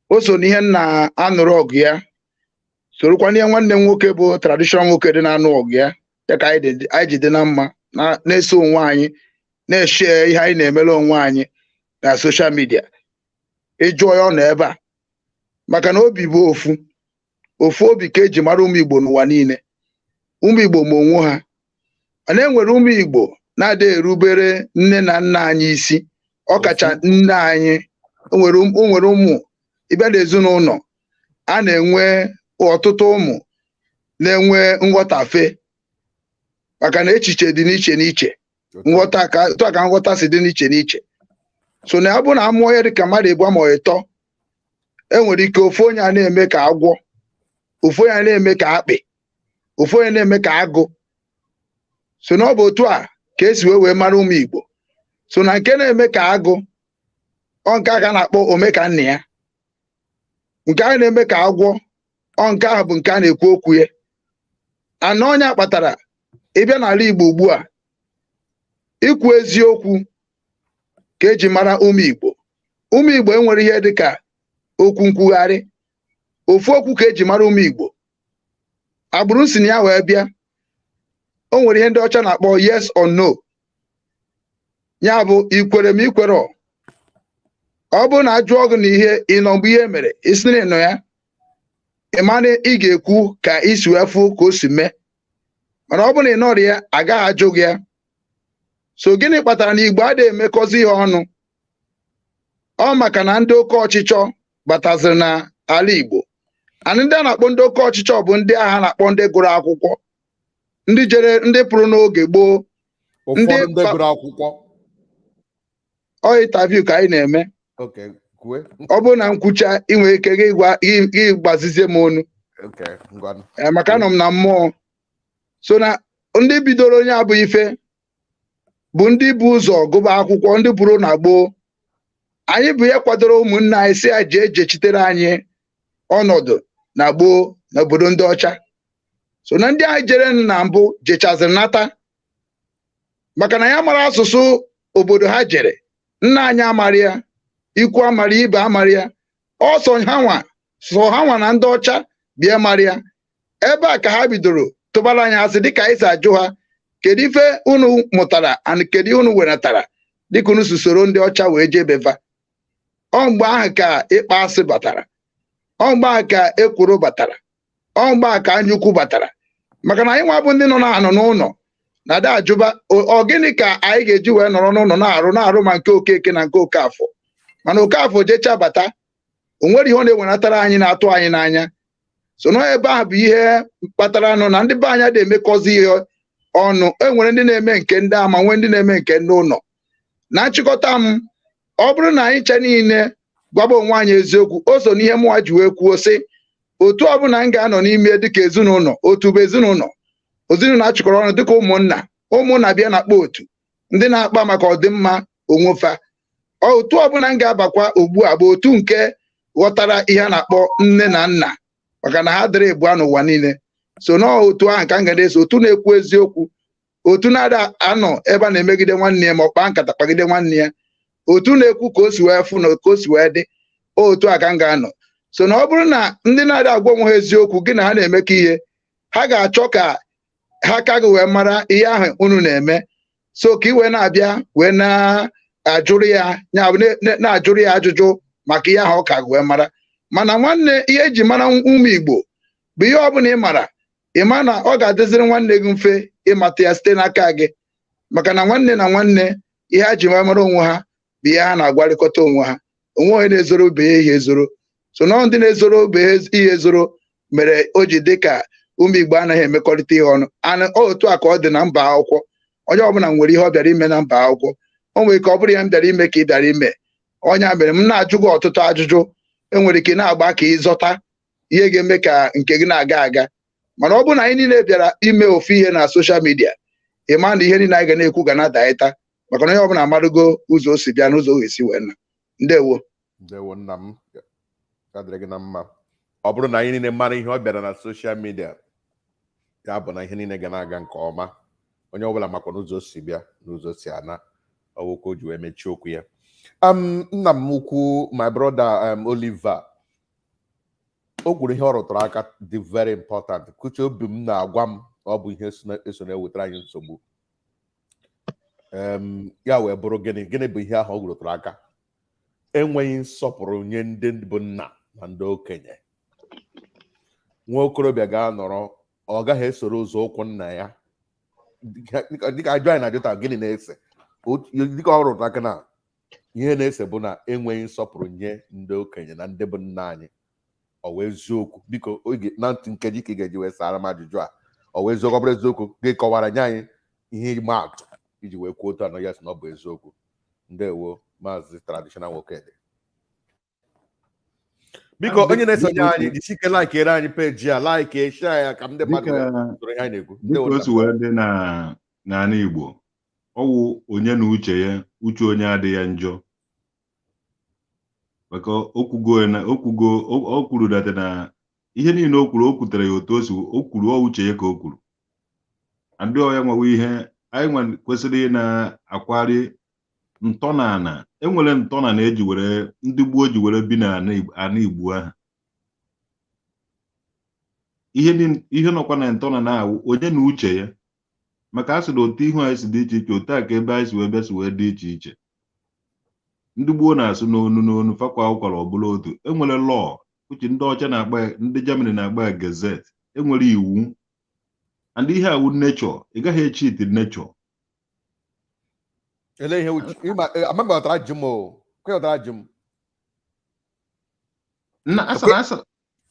O so n'ihe m na-anụrụ ọgụ ya, sorokwa n'ihe nwanne m nwoke bụ traditional nwoke dị na-anụ ọgụ ya, ya ka anyị ji dị na mma, na-eso onwe anyị, na-eshare ihe anyị na-emere onwe anyị na social media. Ịjụọ ya, ọ nọ ebe a, maka na obi bụ ofu ofu obi ka eji mara ụmụ Igbo n'ụwa niile. Ụmụ Igbo ma onwe ha, mana e nwere ụmụ Igbo na-adịghị erubere nne na nna anyị isi, ọkacha nne anyị. O nwere ụmụ ịbịa n'ezinụlọ, a na-enwe ọtụtụ ụmụ na-enwe nghọtafe, maka na echiche dị n'iche n'iche, nghọta ka otu a ka nghọta si dị n'iche n'iche. So na ya bụ na amụọ ya dịka mmadụ ịbụọ ma ịtọ, enwere ike ofu onye a na-eme ka agwọ, ofu onye a na-eme ka akpị, ofu onye na-eme ka agụ. So na ọ bụ otu a ka esi wee mara ụmụ Igbo. So na nke na-eme ka agụ, ọ nke a ka a na-akpọ ome ka nna ya. Nke a na-eme ka agwọ, ọ nke ahụ bụ nke a na-ekwu okwu ya. Ana ọnya kpatara ịbịa n'ala Igbo ugbu a, ikwu eziokwu ka eji mara ụmụ Igbo. Ụmụ Igbo enwere ihe dịka okwu nkwugharị. Ofu okwu ka eji mara ụmụ Igbo. Agbụrụ si na ya wee bịa, o nwere ihe ndị ọcha na-akpọ yes or no. Ya bụ, ikwere ma ikwere. Ọ bụrụ na ajụọ gị na ihe ị nọ mgbe ihe mere, isi na ịnọ ya, ị ma na ị ga-ekwu ka isi wee fụ ka o si mee. Mana ọ bụrụ na ị nọrọ ya, agaghị ajụ gị ya. So gịnị kpatara na Igbo adịghị emekọzi ihe ọnụ? Ọ maka na ndị oke ọchịchọ bataziri na ala Igbo. And ndị a na-akpọ ndị oke ọchịchọ bụ ndị agha na-akpọ ndị gụrụ akwụkwọ, ndị jere, ndị pụrụ n'oge gboo. Ụfọdụ ndị gụrụ akwụkwọ. Ọ interview ka anyị na-eme. Okay, kwue. Ọ bụrụ na nkwucha, ị nwere ike gị gwa gị gbazizie m onu. Okay, ngwanụ. Ee, maka anọ m na mmụọ. So na ndị bidoro onye abụ ife bụ ndị bụ ụzọ gụba akwụkwọ, ndị bụrụ na gboo. Anyị bụ ihe kwadoro ụmụnne anyị si ya jee jechitere anyị ọnọdụ na gboo n'obodo ndị ọcha. So na ndị anyị jere na mbụ jechaziri nata, maka na ya mara asụsụ obodo ha jere. Nna anyị amara ya, ikwu amara ya, ibe amara ya. Ọsọ ha nwa, sọ ha nwa na ndị ọcha bịa mara ya. Ebe a ka ha bidoro tụbara anyị asị, dịka anyị si ajụ ha, kedu ife unu mụtara and kedu unu wenatara dịka unu si soro ndị ọcha wee jee beva? Ọ mgbe ahụ ka ịkpa asị batara, ọ mgbe ahụ ka ekworo batara, ọ mgbe ahụ ka anyaukwu batara. Maka na anyị nwa bụ ndị nọ na-anọ n'ụlọ na-ada ajụba, ọ gịnị ka anyị ga-eji wee nọrọ n'ụlọ na-arụ ma nke Okeke na nke Okafọ? Mana Okafọ jecha bata, o nwere ihe ọ na-ewenatara anyị na-atụ anyị n'anya. So na ebe ahụ bụ ihe kpatara nụ na ndị be anyị adịghị emekọzi ihe ọnụ. E nwere ndị na-eme nke ndị ama, nwee ndị na-eme nke ndị ụlọ. Na nchịkọta m, ọ bụrụ na anyị nche niile gwaba onwe anyị eziokwu, o so n'ihe mụnwa ji wee kwuo sị, otu ọbụla m ga-anọ n'ime dịka ezinụlọ, otu bụ ezinụlọ, ezinụlọ achịkọrọ ọnụ dịka ụmụnna, ụmụnna bịa na-akpa otu ndị na-akpa maka ọdịmma onwefa. Otu ọbụla m ga-abakwa ugbu a bụ otu nke ghọtara ihe a na-akpọ nne na nna, maka na ha dịrị ịbụa n'ụwa niile. So n'otu ahụ ka m ga na-eso, otu na-ekwu eziokwu, otu na-ada anọ ebe a na-emegide nwanne ya ma ọ kpaa nkata kpagide nwanne ya, otu na-ekwu ka o si wee fụ na ka o si wee dị. Otu a ka m ga-anọ. So na ọ bụrụ na ndị na-ada agwa onwe ha eziokwu, gị na ha na-emekọ ihe, ha ga-achọ ka ha ka gị wee mara ihe ahụ unu na-eme. So ka ị wee na-abịa wee na-ajụrụ ya, ya bụ na-ajụrụ ya ajụjụ maka ihe ahụ ọ ka gị wee mara. Mana nwanne, ihe eji mara ụmụ Igbo bụ ihe ọbụla ị mara, ị ma na ọ ga-adịziri nwanne gị mfe ịmata ya site n'aka gị, maka na nwanne na nwanne, ihe ha ji mara onwe ha bụ ihe ha na-agwarịkọta onwe ha. Onwe onye na-ezoro ibe ya ihe ezoro. So nọọ ndị na-ezoro ibe ha ihe ezoro mere o ji dị ka ụmụ Igbo anaghị emekọrịta ihe ọnụ. Anụ otu a ka ọ dị na mba akwụkwọ. Onye ọbụla nwere ihe ọ bịara ime na mba akwụkwọ. O nwere ike ọ bụrụ ya m bịara ime ka ị bịara ime. Ọnya mere m na-ajụ gị ọtụtụ ajụjụ. Enwere ike na-agba ka ịzọta ihe ga-eme ka nke gị na-aga aga. Mana ọ bụrụ na anyị niile bịara ime ofu ihe na social media, ị ma na ihe niile anyị ga na-ekwu ga na-adaịta, maka na onye ọbụla amarugo ụzọ o si bịa n'ụzọ o ga-esi wee na. Ndewo. Ndewo, nna m, ya dịrị gị na mma. Ọ bụrụ na anyị niile mara ihe ọ bịara na social media, ya bụ na ihe niile ga na-aga nke ọma. Onye ọbụla makwa n'ụzọ o si bịa, n'ụzọ o si ana. Ọ bụ ka o ji wee mechie okwu ya. Nna m ukwu, my brother, Oliver, o kwuru ihe ọ rụtụrụ aka dị very important. Kuche obi m na-agwa m na ọ bụ ihe eso na-ewetara anyị nsogbu. Ya wee bụrụ gịnị? Gịnị bụ ihe ahụ ọ rụtụrụ aka? Enweghị nsọpụrụ nye ndị bụ nna na ndị okenye. Nwa okorobịa ga-anọrọ, ọ gaghị esoro ụzọ ụkwụ nna ya. Dịka ajụ anyị na-ajụ taa, gịnị na-ese? Dịka ọ rụtụrụ aka na ihe na-ese bụ na enweghị nsọpụrụ nye ndị okenye na ndị bụ nna anyị. Ọ wee eziokwu? Biko, oge na ntị nkeji ka ị ga-eji wee sara m ajụjụ a. Ọ wee eziokwu? Ọ bụrụ eziokwu, gị kọwara nye anyị ihe ịma atụ iji wee kwuo otu anọ ya sị na ọ bụ eziokwu. Ndewo, Maazị Traditional Nwokedi. Biko, onye na-esonye anyị, jisi ike like anyị page a, like, share ya, ka ndị mmadụ Dịka soro ihe anyị na-ekwu. Dịka Ndewo, o nna. si wee dị na n'ala Igbo, ọwụ onye na uche ya, uche onye adịghị ya njọ, maka okwugo na okwugo o kwuru that na ihe niile o kwuru, o kwutere ya otu o si o kwuru. Ọ uche ya ka o kwuru. Ndị ọya nwewe ihe anyị nwe kwesịrị ị na-akwari ntọnala. Enwere ntọnala eji were ndị gboo ji were bi n'ala ana Igbo ahụ. Ihe nọkwa na ntọnala ahụ, onye na uche ya, maka a sị na otu ihu anyị si dị iche iche, otu a ka ebe anyị si wee bịa si wee dị iche iche. Ndị gboo na-asụ n'onu n'onu, fakwa ụkwara ọbụla otu. Enwere law uche ndị ọcha na-akpa ya, ndị Germany na-akpa ya Gesetz. Enwere iwu and ihe awụ nature, ị gaghị echeat nature. Ele ihe uche ịma amaghị ọtara ajụ m, o kwe ọtara ajụ m. Nna asa na asa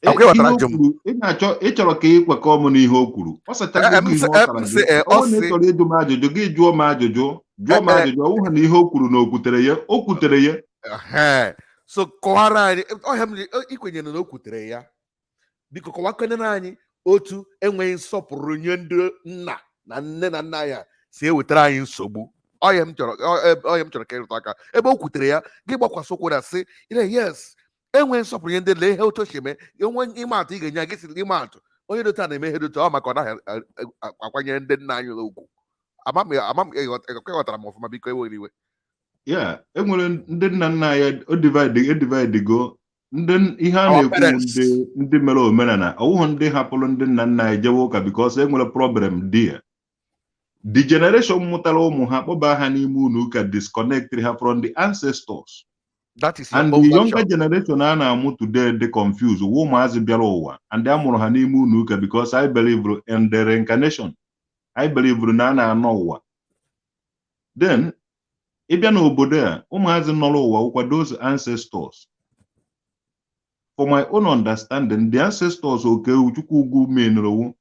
Akwa ịghọtara ihe o ajụ m. kwuru, ị na-achọ, ị chọrọ ka ị kwekọọ m n'ihe o kwuru. Ọ sachago M gị ihe sị ọ sara m gị. sị Ọ ọ bụrụ na ị sị chọrọ ịjụ m ajụjụ, gị jụọ m ajụjụ, jụọ m ajụjụ. Ọ bụghị na ihe o kwuru na o kwutere ya, o kwutere ya. Ehe. So kọwara anyị ọhịa m ikwenyere na o kwutere ya. Biko, kọwakenere anyị Otu enweghị nsọpụrụ nye ndị nna na nne na nna ya si ewetara anyị nsogbu. Ọya m chọrọ ka ịrụta aka ebe o kwutere ya, gị gbakwasị ụkwụ na sị ire, yes, enweghị nsọpụrụ nye ndị, lee ihe otu o si eme. Enwe ịma atụ ị ga-enye ya, gị sị ịma atụ onye dị otu a na-eme ihe dị otu a, ọ maka ọ naghị akwanyere ndị nna anyị ugwu. Ama m ịghọtara m ọfụma. Biko, ewere iwe. Ya enwere ndị nna nna anyị, o divide, e go ndị ihe a Our na-ekwu parents. Ndị mere omenala, ọwụghị ndị hapụrụ ndị nna nna anyị jewe ụka, because enwere problem there. The generation mụtara ụmụ ha, kpọba ha n'ime ụlọ ụka, disconnect ha from the ancestors. That is your And own the younger version. generation a na-amụ today dị confused, wụ ụmụazị bịara ụwa and a mụrụ ha n'ime ụlọ ụka, because I believe in the reincarnation. I believe na a na-anọ ụwa. Then ịbịa n'obodo a, ụmụazị nọrọ ụwa wụkwa those ancestors. For my own understanding, the ancestors oke Chukwu ugwu menụrụ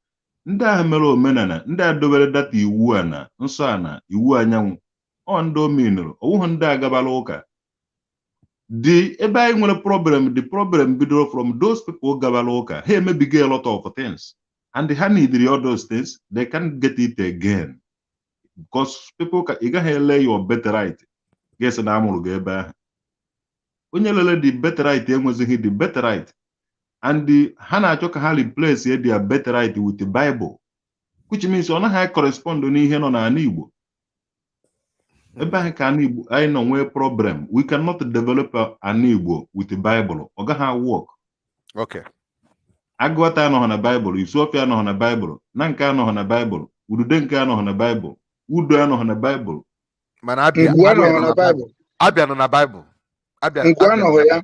ndị ahụ mere omenala, ndị a dobere data iwu ana nsọ ana iwu anyanwụ, ọ ndị o menụrụ, ọwụghị ndị agabala ụka. The ebe anyị nwere problem, the problem bidoro from those people gabala ụka. Ha emebigo a lot of things and ha needed all those things. They can't get it again because people ka ị gaghị ele your birthright, ga-esi na amụrụ gị ebe ahụ. Onye lele the birthright enwezighị the birthright, and ha na-achọ ka ha replace their birthright with the Bible, which means ọ naghị correspond n'ihe nọ n'ala Igbo. Ebe ahụ ka ala Igbo anyị nọ nwee problem. We cannot develop ala Igbo with the Bible. Ọ gaghị work. Agụata anọghị na Baịbụl, Isuofia anọghị na Baịbụl, na nke anọghị na Baịbụl, udude nke anọghị na Baịbụl, udo anọghị na Baịbụl. Mana Abịa Ngwu Abịa anọghị nọ na na Baịbụl. Abịa nọ na Baịbụl. Abịa Ngwu Abịa nọ anọghị na ya.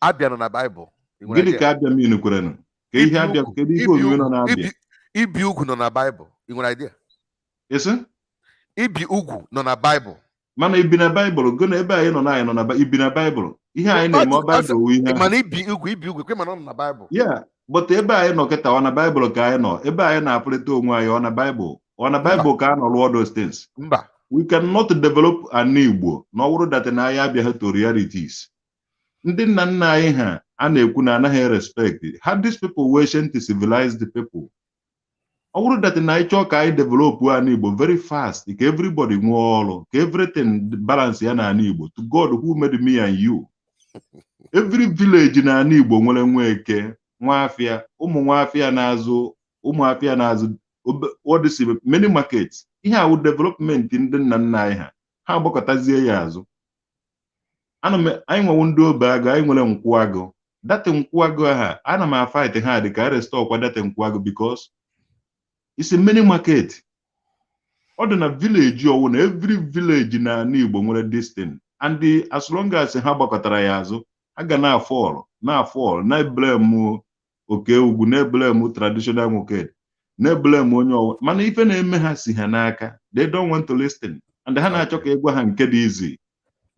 Abịa nọ na Baịbụl. Ị nwere Gịnị idea? ka Abịa min kwerenụ ka ihe Ibi Abịa ugwu kedu ihe ibi omimi nọ ugwu na-abịa? Ibi ugwu nọ na Baịbụl. Ị nwere idea? Isi Ibi ugwu nọ na Baịbụl. Mana ibi na Baịbụl gụ na ebe anyị nọ na anyị nọ na ibi na Baịbụl, ihe anyị na-eme ọ Baịbụl wụ ihe ahụ. Mana ibi ugwu kwe, mana ọ nọ na Baịbụl. Yeah, but ebe anyị nọ kịta, ọ na Baịbụl ka anyị nọ? Ebe anyị na-afụrịta onwe anyị, ọ na Baịbụl? Ọ na Mba. Baịbụl ka a nọ lụọ those things? Mba. We cannot develop an Igbo na ọ bụrụ that na anyị abịaghị to realities. Ndị nna nna anyị ha a na-ekwu na anaghị respect ha, these people were ancient civilized people. Ọ bụrụ that na anyị chọọ ka anyị develop an Igbo very fast, ka everybody nwee ọrụ, ka everything balance ya na ala Igbo, to God who made me and you, every village na ala Igbo nwere nwa eke, nwa afịa, ụmụ nwa afịa na-azụ, ụmụ afịa na-azụ odisi, many markets. Ihe awụ development ndị nna nna anyị ha. Ha agbakọtazie ya azụ. Ana m anyị nwewu ndị obe agụ, anyị nwere nkwụ agụ, that nkwụ agụ aha ana m afight ha dị ka restore kwa that nkwụ agụ, because it's a many market. Ọ dị na village ọwụ na every village na ala Igbo nwere this thing, and as long as ha gbakọtara ya azụ, ha ga na-afall, na-afall, na-eblame oke ugwu, na-eblame traditional nwoke, na-eblame onye ọwụ. Mana ife na-eme ha si ha n'aka. They don't want to listen and ha na-achọ ka ịgwa ha nke dị izi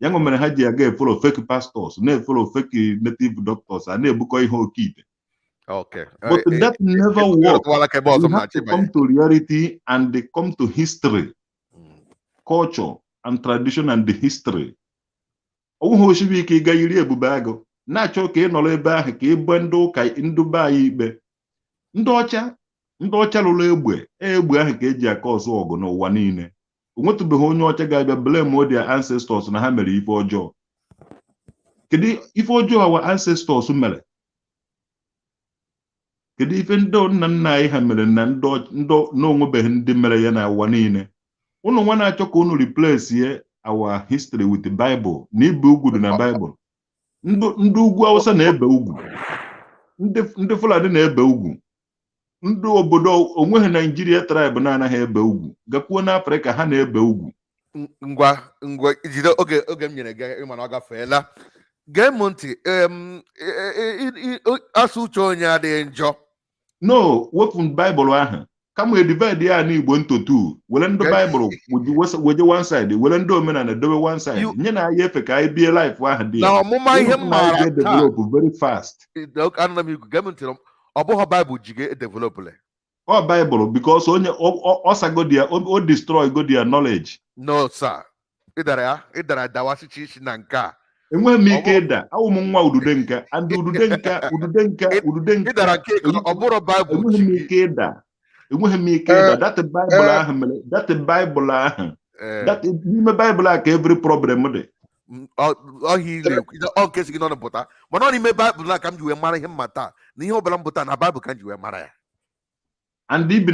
ya nwe mere ha ji aga efollow fake pastors, na-efollow fake native doctors, a na-ebukọ ihe oke ite. But that never work. Ịrụtụwala ka ebe ọzọ We m have na-achọ to ịbanye. come to reality and they come to history, culture and tradition and the history. Ọ bụghị osibi ike ịga yiri ebube agụ na-achọ ka ị nọrọ ebe ahụ ka ị gbe ndị ụka, ndị be anyị ikpe. Ndị ọcha lụrụ egbe, egbe ahụ ka eji aka ọzọ ọgụ n'ụwa niile. O nwetụbeghị onye ọcha ga-abịa blame their ancestors na ha mere ife ọjọọ. Kedu ife ọjọọ our ancestors mere? Kedu ife ndị nna nna anyị ha mere na ndị na onwebeghị ndị mere ya n'ụwa niile? Unu nwa na-achọ ka unu replace ye our history with the Bible na ibe ugwu dị na Bible. Ndị ugwu Awụsa na-ebe ugwu, ndị Fulani na-ebe ugwu, ndị obodo onweghị Naijiria tribe na-anaghị ebe ugwu. Gakwuo n'Afrịka, ha na-ebe ugwu. Ngwa ngwa, jide oge m nyere gị, ịma na ọ gafeela. Gee m ntị, asụ uche onye adịghị njọ. No, wepụ Baịbụl ahụ, kama edivide ya n'Igbo ntotu, were ndị Baịbụl weje one side, were ndị omenala dobe one side, nye na anyị efe ka anyị bie life ahụ dị Na ya. ọmụma ihe m maara taa Develop very fast. Anụla m ikwu, gee m ntị, ọ bụghị Baịbụl ji gị edevelopụle. Ọ Baịbụl, because onye ọ sago ya, o destroy go their knowledge. No sir, ịdara ya, ịdara dawasịcha isi na nke a. Enweghị m Ọ ike ịda. Awụ m nwa udude nka and udude nka, udude nka, udude Ị nka. dara nke ọ bụrụ Baịbụl Enweghị ji m gị. ike ịda, enweghị m ike ịda. That Bible ahụ mere, that Bible ahụ, that n'ime Bible a ka every problem dị. Ọhịa ị na-ekwu, ọ nke si gị n'ọnụ pụta, mana ọ n'ime Baịbụl na ka m ji wee mara ihe mma taa, na ihe ọbụla m pụta na Baịbụl ka m ji wee mara ya. And ibi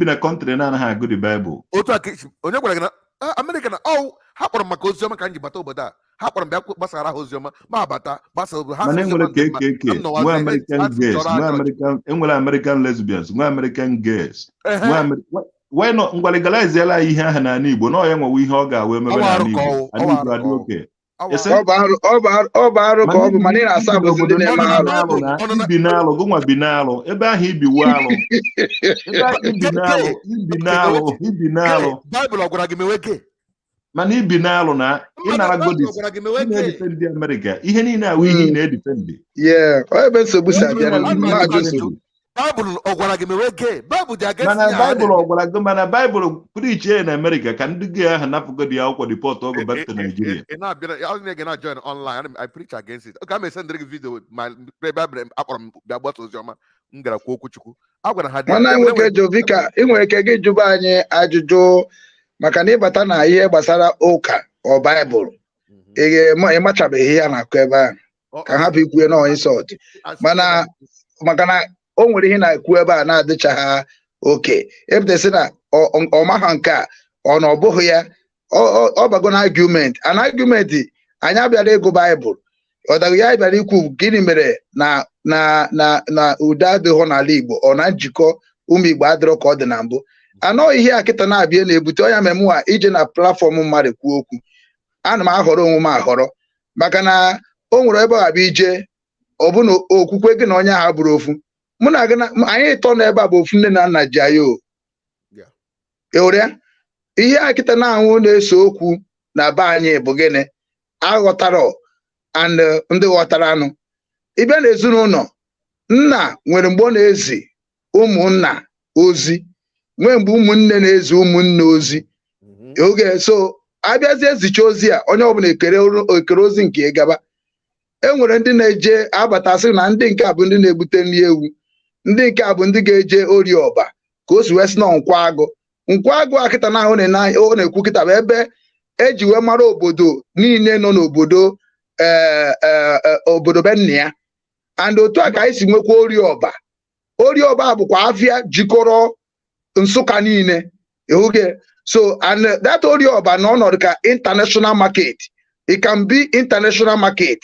na country na-anaghị agụ the Bible. Otu a ka onye gwara gị na Amerịka na ọ ha kpọrọ m maka oziọma ka m ji bata obodo a. Ha kpọrọ m bịa gbasara ha oziọma, ma bata gbasa obodo ha. Mana sị enwere oziọma dị mma. KKK, Ka m nọwazie, nwee American ha sị gays, chọrọ nwee chọọchị. American, enwere American lesbians, nwee American gays, nwee why not ngwa legalize anyị ihe ahụ n'ala Igbo na ọ ya nwewe ihe ọ ga-awa emebe Ọ bụ n'ala arụ ka Igbo. ọwụ, Ala ọ bụ Igbo arụ adị ka ọwụ. oke. Ọ bụ Ese? arụ. Ọ bụ arụ ka ọ bụ, mana ị na-asa ibi abụzi ndị n'obodo na-eme ndị arụ. na-alụ na Ọ nọ na ibi n'alụ, gụnwa bi n'alụ ebe ahụ, ibi wu alụ ebe ahụ, ibi n'alụ, ibi n'alụ, ibi n'alụ. Baịbụl ọ gwara gị mewe gay? Mana ibi n'alụ na Mmadụ ịnara Baịbụl godis ọ gwara gị mewe ị gay? na-edefend Amerịka, ihe niile awụ ihe ị na-edefend. Yeah, ọ ebe nsogbu si abịa Ana na m ma ajụ ajụ ajụjụ. nsogbu. Baịbụl ọ gwara gị mewe gay? Baịbụl dị against Mana ihe a Baịbụl na-eme. ọ gwara gị, mana Baịbụl preach ya na Amerịka ka ndị gay ahụ napụgodi akwụkwọ, deport ọgụ back to Nigeria. Ị na-abịa, ọ na-ege na join online. I preach against it. Okay, I'm esendịrị gị video with my Bible akpọrọ m bịa gbasa oziọma, m gara kwuo okwuchukwu, a gwara ha dị Nwanne anyị nwoke Jovika, ị nwere ike gị jụba anyị ajụjụ, maka na ịbata na ihe gbasara ụka ọ Baịbụl, ị ịmachabeghị ihe a na-akụ ebe ahụ, ka hapụ ikwue na insult, mana maka na o nwere ihe na-ekwu ebe a na-adịchaghị oke epụtasị na ọ maha nke a, ọ na ọ bụghị ya, ọ bago na argument an argument. Anyị abịara ịgụ Baịbụl, ọ daghị ya bịara ikwu gịnị mere na udo adịghị n'ala Igbo, ọ na njikọ ụmụ Igbo adịrọ ka ọ dị na mbụ. Anọ ihe a kịta na-abịa na-ebute ọnya memụa ije na platform mmadụ kwuo okwu. Ana m ahọrọ onwe m ahọrọ, maka na o nwere ebe ọ ga-abịa ije, ọ bụ na okwukwe gị na onye ahụ bụrụ ofu. Mụ na gị anyị ịtọ nọ ebe a bụ ofu nne na nna ji anyị o. Ị hụrụ ya, ihe a kịta na-anwụ na-ese okwu na be anyị bụ gịnị aghọtara and ndị ghọtara anụ ịbịa n'ezinụlọ, nna nwere mgbe ọ na-ezi ụmụnna ozi, nwee mgbe ụmụnne na-ezi ụmụnne ozi. Oge so abịazie ezicha ozi a, onye ọbụla ekere ozi nke gaba. E nwere ndị na-eje abatasị na ndị nke a bụ ndị na-egbute nri ewu, ndị nke a bụ ndị ga-eje ori ọba, ka o si wee sị na nkwa agụ, nkwa agụ a kịta na ahụ ọ na-ekwu kịta bụ ebe eji wee mara obodo niile nọ n'obodo obodo be nna ya. And otu a ka anyị si nwekwa ori ọba. Ori ọba bụkwa afịa jikọrọ Nsụka niile ịhụge. So and that ori ọba na ọnọdụ ka international market, it can be international market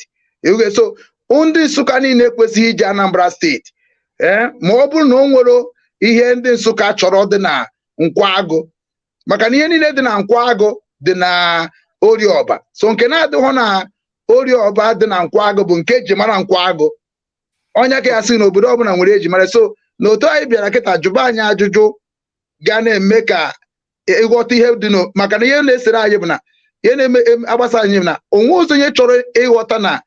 ịhụge. So ndị Nsụka niile ekwesịghị ije Anambra Steeti, ee, ma ọ bụrụ na o nwere ihe ndị Nsụka chọrọ dị na Nkwa-Agụ, maka na ihe niile dị na Nkwa-Agụ dị na Oriọba. So nke na-adịghị na Oriọba dị na Nkwa-Agụ bụ nke eji mara Nkwa-Agụ. Onye ka ya sị na obodo ọbụla nwere eji mara. So na otu anyị bịara kịta jụba anyị ajụjụ ga na-eme ka ịghọta ihe dị n'o, maka na ihe na-esere anyị bụ na ihe na-eme agbasa anyị bụ na onwe ụzọ onye chọrọ ịghọta na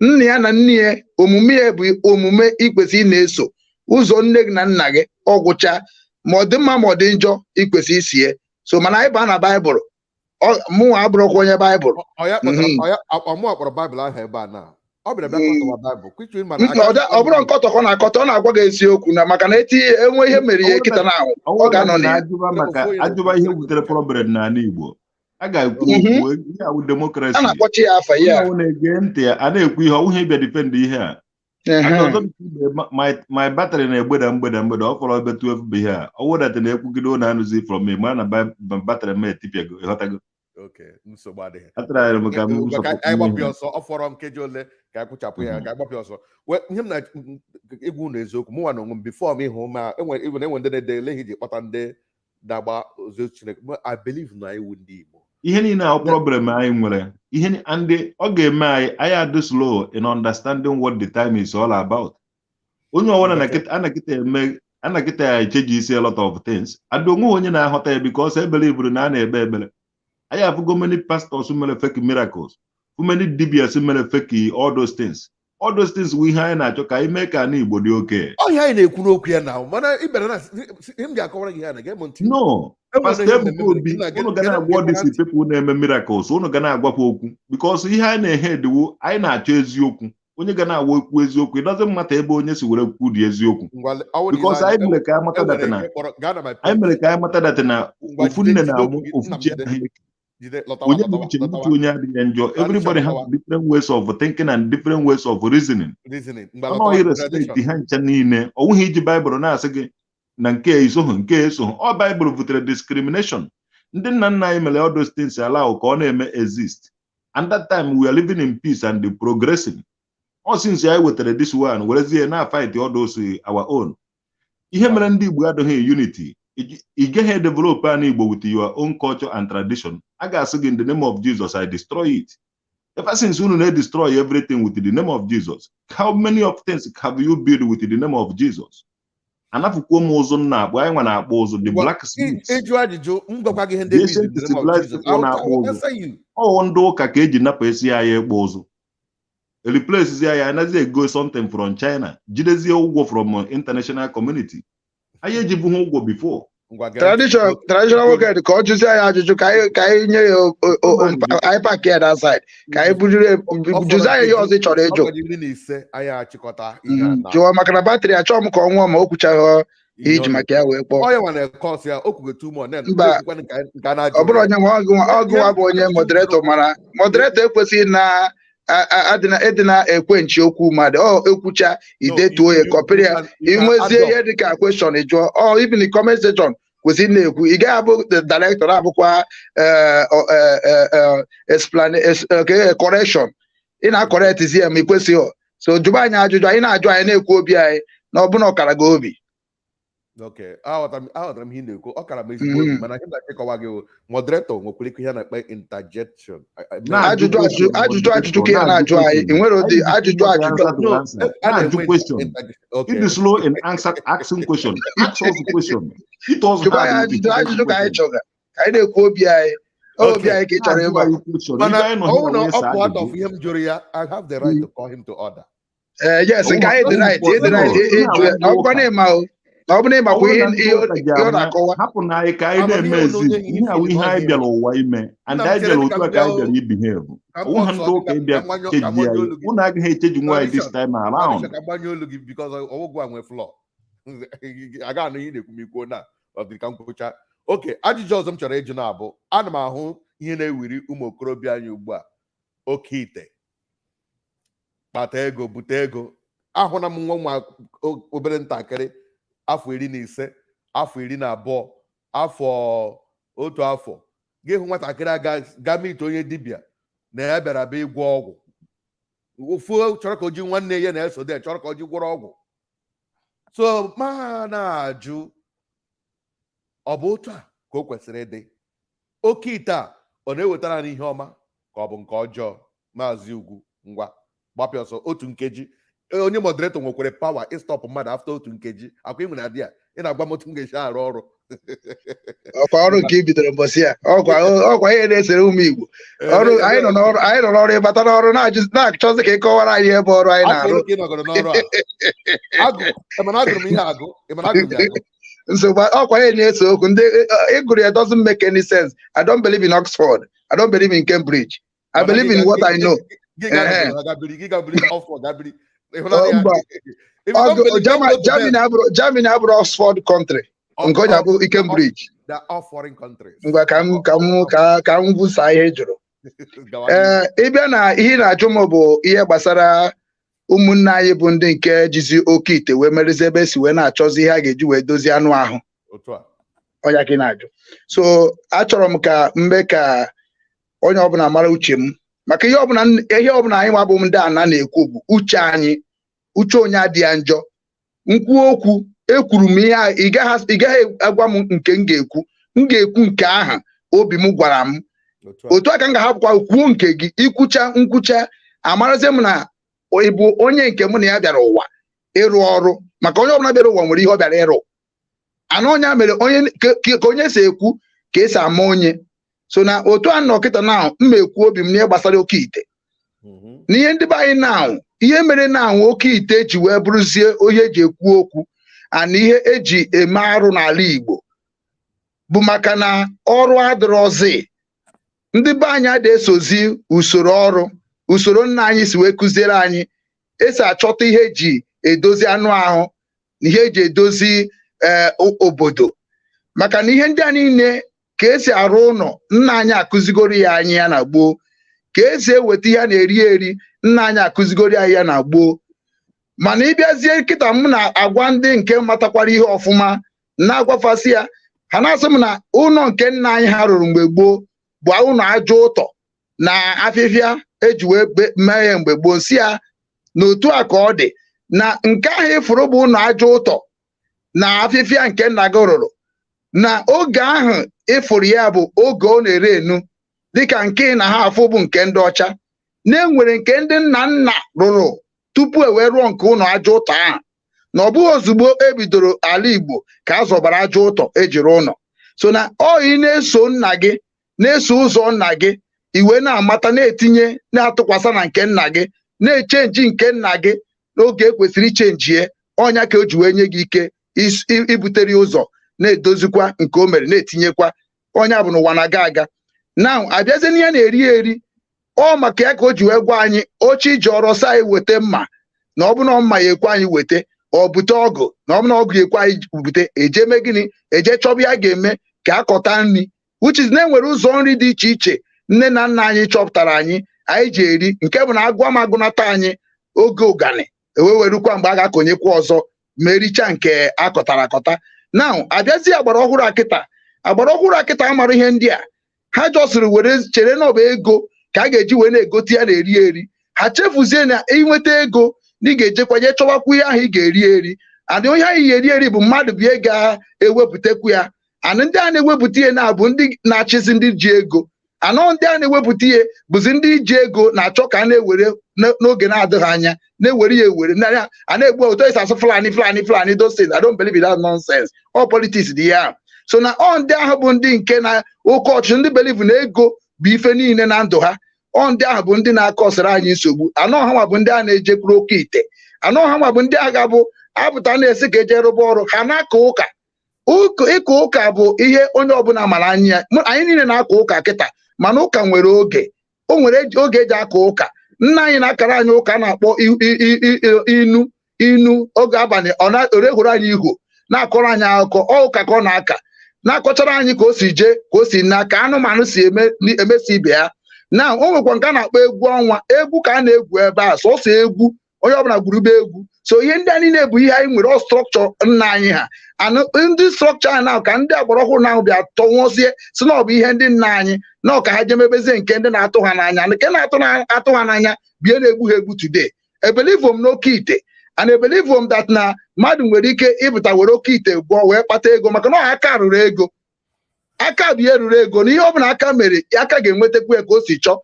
nna ya na nne ya, omume ya bụ omume ikwesị ị na-eso ụzọ nne gị na nna gị, ọgwụcha ma ọ dị mma ma ọ dị njọ, ikwesị isie. So mana anyị baa na Baịbụl, mụnwa abụrụkwa onye Baịbụl. Ọ ya kpọtara ọ ya ọmụ kpọrọ Baịbụl ahụ ebe a na ọ bịara bịa kọtọwa Baịbụl kwichui, mana Ọ bụrụ nkọtọ ka ọ na-akọtọ, ọ na-agwa gị eziokwu na maka na etinye enwe ihe mere ya kịta na ahụ ọ ga-anọ na ya. Ajụba maka ajụba ihe wutere problem n'ala Igbo, a ga-ekwu okwu ihe awụ democracy. A na-akpọchi ya afa onye ya. ọwụ na-ege ntị a na-ekwu ihe ọwụghị ịbịa defend ihe a. And ọzọ dị ka ibe, my battery na-egbeda mgbeda mgbeda, ọ fọrọ ebe 12 bụ ihe a ọ wụdata na-ekwugide ụlọ anụzi from me, mara na battery m etipịago, ịghọtago? Okay, nsogbu adịghị. Atara m ka m Ngwa, ka support anyị gbapụ ihe. ya ọsọ, ọ fọrọ nkeji ole ka anyị kwụchapụ ya, ka anyị gbapụ ya ọsọ. Ihe m na egwu unu, eziokwu, mụnwa na onwe m, before m ịhụ ma enwe even enwe ndị na-ede ele ihe iji kpọta ndị na-agba ozi Chineke. But I believe na iwu ndị Igbo Ihe niile ahụ problem anyị nwere ihe and ọ ga-eme anyị anyị adị slow in understanding what the time is all about. Onye ọbụla na kịta a na-kịta eme a na-kịta echeji isi a lot of things and onwe onye na-aghọta ya, because ebele iburu na a na-ekpe ekpere. Anyị afụgo many pastors mere fake miracles, too many dibias mere fake all those things. All those things wụ ihe anyị na-achọ ka anyị mee ka ana Igbo dị oke. Ọ ihe anyị na-ekwu n'okwu ya na, mana ị bịara na ihe m ga-akọwara gị ya na gee m ntị. No. Enwere Pastor ihe Ebuka mmemme Obi, nna unu ga na-agwa these people na-eme miracles, unu ga na-agwakwa okwu, because ihe anyị na-ehe ediwo, anyị na-achọ eziokwu. Onye ga na-agwa okwu eziokwu, it doesn't matter ebe onye si were kwu dị eziokwu. Ngwa, ọ bụrụ na Because ile anya, anyị mere ka anyị mata enwere that na nke kpọrọ gaa na my anyị page. mere ka anyị mata that na Ngwa, ofu jide nne jide na-amụ okwu gị, ofu nna m, chi jide. anaghị eke. Jide, lọtawa. Onye Lọtawa. uche uche Lọtawa. onye adịghị njọ. Everybody has lọtawa. different ways of thinking and different ways of reasoning. Reasoning. Ngwa, Ọnụ lọtawa. respect Tradition. ha ncha niile. Ọ nweghị iji Baịbụl na-asị gị na nke esoghị, nke esoghị. Ọ Baịbụl butere discrimination. Ndị nna nna anyị mere all those things allow ka ọ na-eme exist, and that time we are living in peace and progressing. Ọ since anyị wetara this one, werezie na fight all those our own. Ihe mere ndị Igbo adịghị unity, ị gaghị develop an Igbo with your own culture and tradition. A ga-asị gị, "In the name of Jesus, I destroy it." Ever since unu na-destroy everything with the name of Jesus, how many of things have you built with the name of Jesus? Anafukwuo m ụzụ m na-akpụ, anyị nwa na-akpụ ụzụ, the Ngwa, blacksmiths. Ịjụ ajụjụ, m gwakwa gị ihe ndị The bụ in the name of civilized Jesus. people I na-akpụ will ụzụ. answer you. Ọwụ ndị ụka ka eji napụ esi anyị ịkpụ ụzụ, replace anyị, anaghị ego something from China, jidezie ụgwọ from international community. Anyị ejibughị ụgwọ before. Ngwa, gee ntị. Tradition, traditional nwoke dị ka ọ jụzie ya ajụjụ ka anyị nye ya anyị pack ya that side, ka anyị bujuru Ọ fọrọ jụzie ya ihe ọzọ ị chọrọ ọ ịjụ. fọrọ 15 anyị achịkọta ihe a na Jụọ, maka na battery achọghị m ka ọ nwụọ ma o kwuchaghị ihe iji ọ maka ya wee kpọọ. Ọ ya nwa na-ekọs ya, o kwugo two more, then Mba. na-ekwukwa nke a na-ajụ Ọ bụrụ ya. onye nwe ọgụnwa bụ onye moderator, mara moderator ekwesịghị na ịdị na-ekwe nchi okwu mmadụ. Ọ ekwucha, idetuo ya, kọpịrị ya, inwezie ihe dịka question ị jụọ. Ọ even the comment section kwesịrị na-ekwu. Ị gaghị abụ the director, abụkwa correction, ị na-acorrectzi ya ma ị kwesịghị. So jụba anyị ajụjụ, anyị na-ajụ, anyị na-ekwu obi anyị na ọbụna ọkara gị obi. Okay, aghọtara m ihe ị na-ekwu. Ọ kara m ezigbo obi, mana ihe m na-achịkọwa gị bụ moderator nwekwara ike ihe a na-akpọ interjection. Na-ajụ Ajụjụ, ajụjụ, ajụjụ, ajụjụ ka ị na-ajụ anyị. Ị nwere ụdị ajụjụ, ajụjụ. No, a na-ajụ na-enwe question. Okay. It is slow in answer asking question. Ask us question. It us Jụba anyị hard. ajụjụ, ajụjụ ka anyị chọga, ka anyị na-ekwu obi anyị. Obi anyị ka ị chọrọ ịgwa. Mana ọ bụrụ na ọ pụọ out of ihe m jụrụ ya, I have the right to call him to order. Ee, yes, nke anyị dị right, ịdị right ịjụ ya, na ọ bụkwa na ịma o, na ọ bụ na ịmakwa ihe ihe ihe ọ na-akọwa. Hapụ na anyị ka anyị Amamihe na-eme na ezi onye ihe awụ ihe anyị bịara ụwa ime, and Nna m, anyị chere bịara ka otu m a ka anyị bịa o. bịara ibehave. Ka m Ọwụ ha kọtụọ ndị gị, ụka ka ịbịa ka m gbanyụ ka m cheji gbanyụ anyị. olu gị. Unu agaghị echeji nwa anyị this Tradition, time around. tradition, ka m gbanyụ olu gị, because ọgwụgwụ a nwe floor. Aga anụ ihe ị na-ekwu ma ikwuo na ọ dị ka m kwucha. Oke ajụjụ ọzọ m chọrọ ịjụ na-abụ, ana m ahụ ihe na-ewiri ụmụ okorobịa anyị ugbu a, oke ite, kpata ego, bute ego. Ahụna m nwa nwa obere ntakịrị, afọ 15, afọ 12, afọ otu afọ, gị hụ nwatakịrị a ga meet onye dibịa na ya bịara bịa ịgwọ ọgwụ. Ofu chọrọ ka o ji nwanne ya na-eso de chọrọ ka o ji gwọrọ ọgwụ. So ma na-ajụ, ọ bụ otu a ka o kwesịrị ịdị? Oke ite a, ọ na-ewetara anyị ihe ọma ka ọ bụ nke ọjọọ? Maazị Ugwu, ngwa, gbapịa ọsọ, otu nkeji. Onye moderator nwekwara power ịstop mmadụ after otu nkeji. Akwa ị nwere adị a, ị na-agwa m otu m ga-esi arụ ọrụ. Ọkwa ọrụ nke i bidoro mbọsị ya, ọkwa ihe na-esere ụmụ Igbo. Ọrụ anyị nọ n'ọrụ, anyị nọ n'ọrụ, ịbata n'ọrụ na-achọzi ka ị kọwara anyị ihe bụ ọrụ anyị Afọ na-arụ. ole ka ị nọgoro n'ọrụ a? Agụ, ị ma na agụrụ m ihe agụ? Ị ma na agụrụ m ya agụ? Nsogbu, ọkwa ihe na-ese okwu ndị ịgụrụ ya doesn't make any sense. I don't believe in Oxford, I don't believe in Cambridge, I Mana believe in what I know. Gị ga Ehe. ha gabiri, gị gabiri Oxford, gabiri. Oh, mba. Germany abụrụ, Germany abụrụ Oxford country nke o ji abụ Cambridge. They are all foreign countries. Ngwa, ka m busa ihe ị jụrụ. Gawa. Ee, ịbịa na ihe ị na-ajụ m bụ ihe gbasara ụmụnne anyị bụ ndị nke jizi oke ite wee merezi ebe esi wee na-achọzi ihe a ga-eji wee dozie anụ ahụ. Otu a. Ọnya ka ị na-ajụ. So achọrọ m ka mgbe ka onye ọbụla mara uche m maka ihe ọbụla, ihe ọbụla anyị nwa bụ ndị ana na-ekwu bụ uche anyị. Uche onye adịghị ya njọ. Nkwu okwu ekwuru m ihe a, ị gaghị agwa m nke m ga-ekwu. M ga-ekwu nke ahụ obi m gwara m. Otu a. Otu a ka m ga-ahapụkwa kwuo nke gị. Ikwucha nkwucha, amarazie m na ị bụ onye nke mụ na ya bịara ụwa ịrụ ọrụ, maka onye ọbụla bịara ụwa nwere ihe ọ bịara ịrụ. Anụ onye a mere onye ka onye si ekwu ka esi ama onye so na otu a nọ kịta na m ekwu obi m n'ihe gbasara oke ite n'ihe ndị be anyị na Ihe mere na anwụ oke ite ji wee bụrụzie onye eji ekwu okwu ana ihe eji eme arụ n'ala Igbo bụ maka na ọrụ adịrọzi. Ndị be anyị adị esozi usoro ọrụ, usoro nna anyị si wee kụziere anyị esi achọta ihe eji edozi anụ ahụ na ihe eji edozi obodo, maka na ihe ndị a niile ka esi arụ ụlọ, nna anyị akụzigoro ya anyị ya na gboo. Ka esi eweta ihe a na-eri eri, nna anyị akụzigoro anyị ya na gboo. Mana ịbịazie kịta, m na-agwa ndị nke matakwara ihe ọfụma, na-agwafasị ya, ha na-asị m na ụlọ nke nna anyị ha rụrụ mgbe gboo bụ ụlọ aja ụtọ na afịfịa eji wee mee ya mgbe gboo. Si ya na otu a ka ọ dị, na nke ahụ ịfụrụ bụ ụlọ aja ụtọ na afịfịa nke nna gị rụrụ na oge ahụ ịfụrụ ya bụ oge ọ na-ere enu, dịka nke ị na ha afụ bụ nke ndị ọcha, na-enwere nke ndị nna nna rụrụ tupu e wee rụọ nke ụlọ aja ụtọ ahụ, na ọ bụghị ozugbo e bidoro ala Igbo ka a zọbara aja ụtọ ejiri ụlọ. So na ọ ị na-eso nna gị, na-eso ụzọ nna gị, iwe na-amata, na-etinye, na-atụkwasị na nke nna gị, na-echange nke nna gị n'oge ekwesịrị ichangie. Ọnya ka o ji wee nye gị ike ibutere ụzọ, na-edozikwa nke o mere, na-etinyekwa. Ọnya bụ n'ụwa na-aga aga na abịazie n'ihe na-eri eri. Ọ maka ya ka o ji wee gwa anyị oche iji ọrọ sị anyị weta mma, na ọ bụ na mma ya ekwe anyị weta, ọ bute ọgụ, na ọ bụ na ọgụ ya ekwe anyị bute, eje mee gịnị? Eje chọba ya ga-eme ka akọta nri, which is na enwere ụzọ nri dị iche iche nne na nna anyị chọpụtara anyị anyị ji eri, nke bụ na agụ amagụnata anyị oge ụgani ewe werukwa mgbe a ga-akọnyekwa ọzọ ma ericha nke akọtara akọta. Now abịazi agbara ọhụrụ akịta, agbara ọhụrụ akịta amara ihe ndị a, ha jọsịrị were chere na ọ bụ ego ka a ga-eji wee na-egote ya na-eri eri. Ha chefuzie na ịnweta ego na ị ga-ejekwa je chọwakwa ihe ahụ ị ga-eri eri, and ihe ahụ ị ga-eri eri bụ mmadụ bụ ihe ga-ewepụtakwu ya. And ndị a na-ewepụta ihe na-abụ ndị na-achịzi ndị ji ego anọ. Ndị a na-ewepụta ihe bụzi ndị ji ego na-achọ ka a na-ewere n'oge na-adịghị anya na-ewere ya ewere a na-egbu otu esi asụ Fulani, Fulani, Fulani. Those things, I don't believe in that nonsense. All politics dị ya. So na ọ ndị ahụ bụ ndị nke na oke ọchịchị, ndị believe na ego bụ ife niile na ndụ ha. Ọ ndị ahụ bụ ndị na-akọsịrị anyị nsogbu. Anọ ha nwa bụ ndị a na-ejekwuru oke ite. Anọ ha nwa bụ ndị agha bụ apụta na-esi ka eje rụba ọrụ ha na-aka ụka. Ịka ụka bụ ihe onye ọbụla mara anya ya. Anyị niile na-aka ụka kịta, mana ụka nwere oge, o nwere oge eji aka ụka. Nna anyị na-akara anyị ụka a na-akpọ inu inu oge abalị, ọ na-orehụrụ anyị ihu, na-akọrọ anyị akụkọ. Ọ ụka ka ọ na-aka, na-akọchara anyị ka o si jee, ka o si na ka anụmanụ si eme emesi ibe ya. Na o nwekwa nke a na-akpọ egwu ọnwa, egwu ka a na-egwu ebe a, sọsọ egwu, onye ọbụla gwurube egwu. So ihe ndị a niile bụ ihe anyị nwere, ọ structure nna anyị ha. Anụ ndị structure a na ka ndị agbara ọhụrụ na bịa tọnwụzie si na ọ bụ ihe ndị nna anyị na ọ ka ha jemebezie nke ndị na-atụ ha n'anya, nke na-atụ atụ ha n'anya bie na-egbu ha egbu. Today ebelieve m n'oke ite, and ebelieve m that na mmadụ nwere ike ịpụta were oke ite gwọọ wee kpata ego, maka na ọ aka rụrụ ego, aka bụ ihe ruru ego, na ihe ọbụla aka mere, aka ga-enwetakwu ya ka o si chọọ.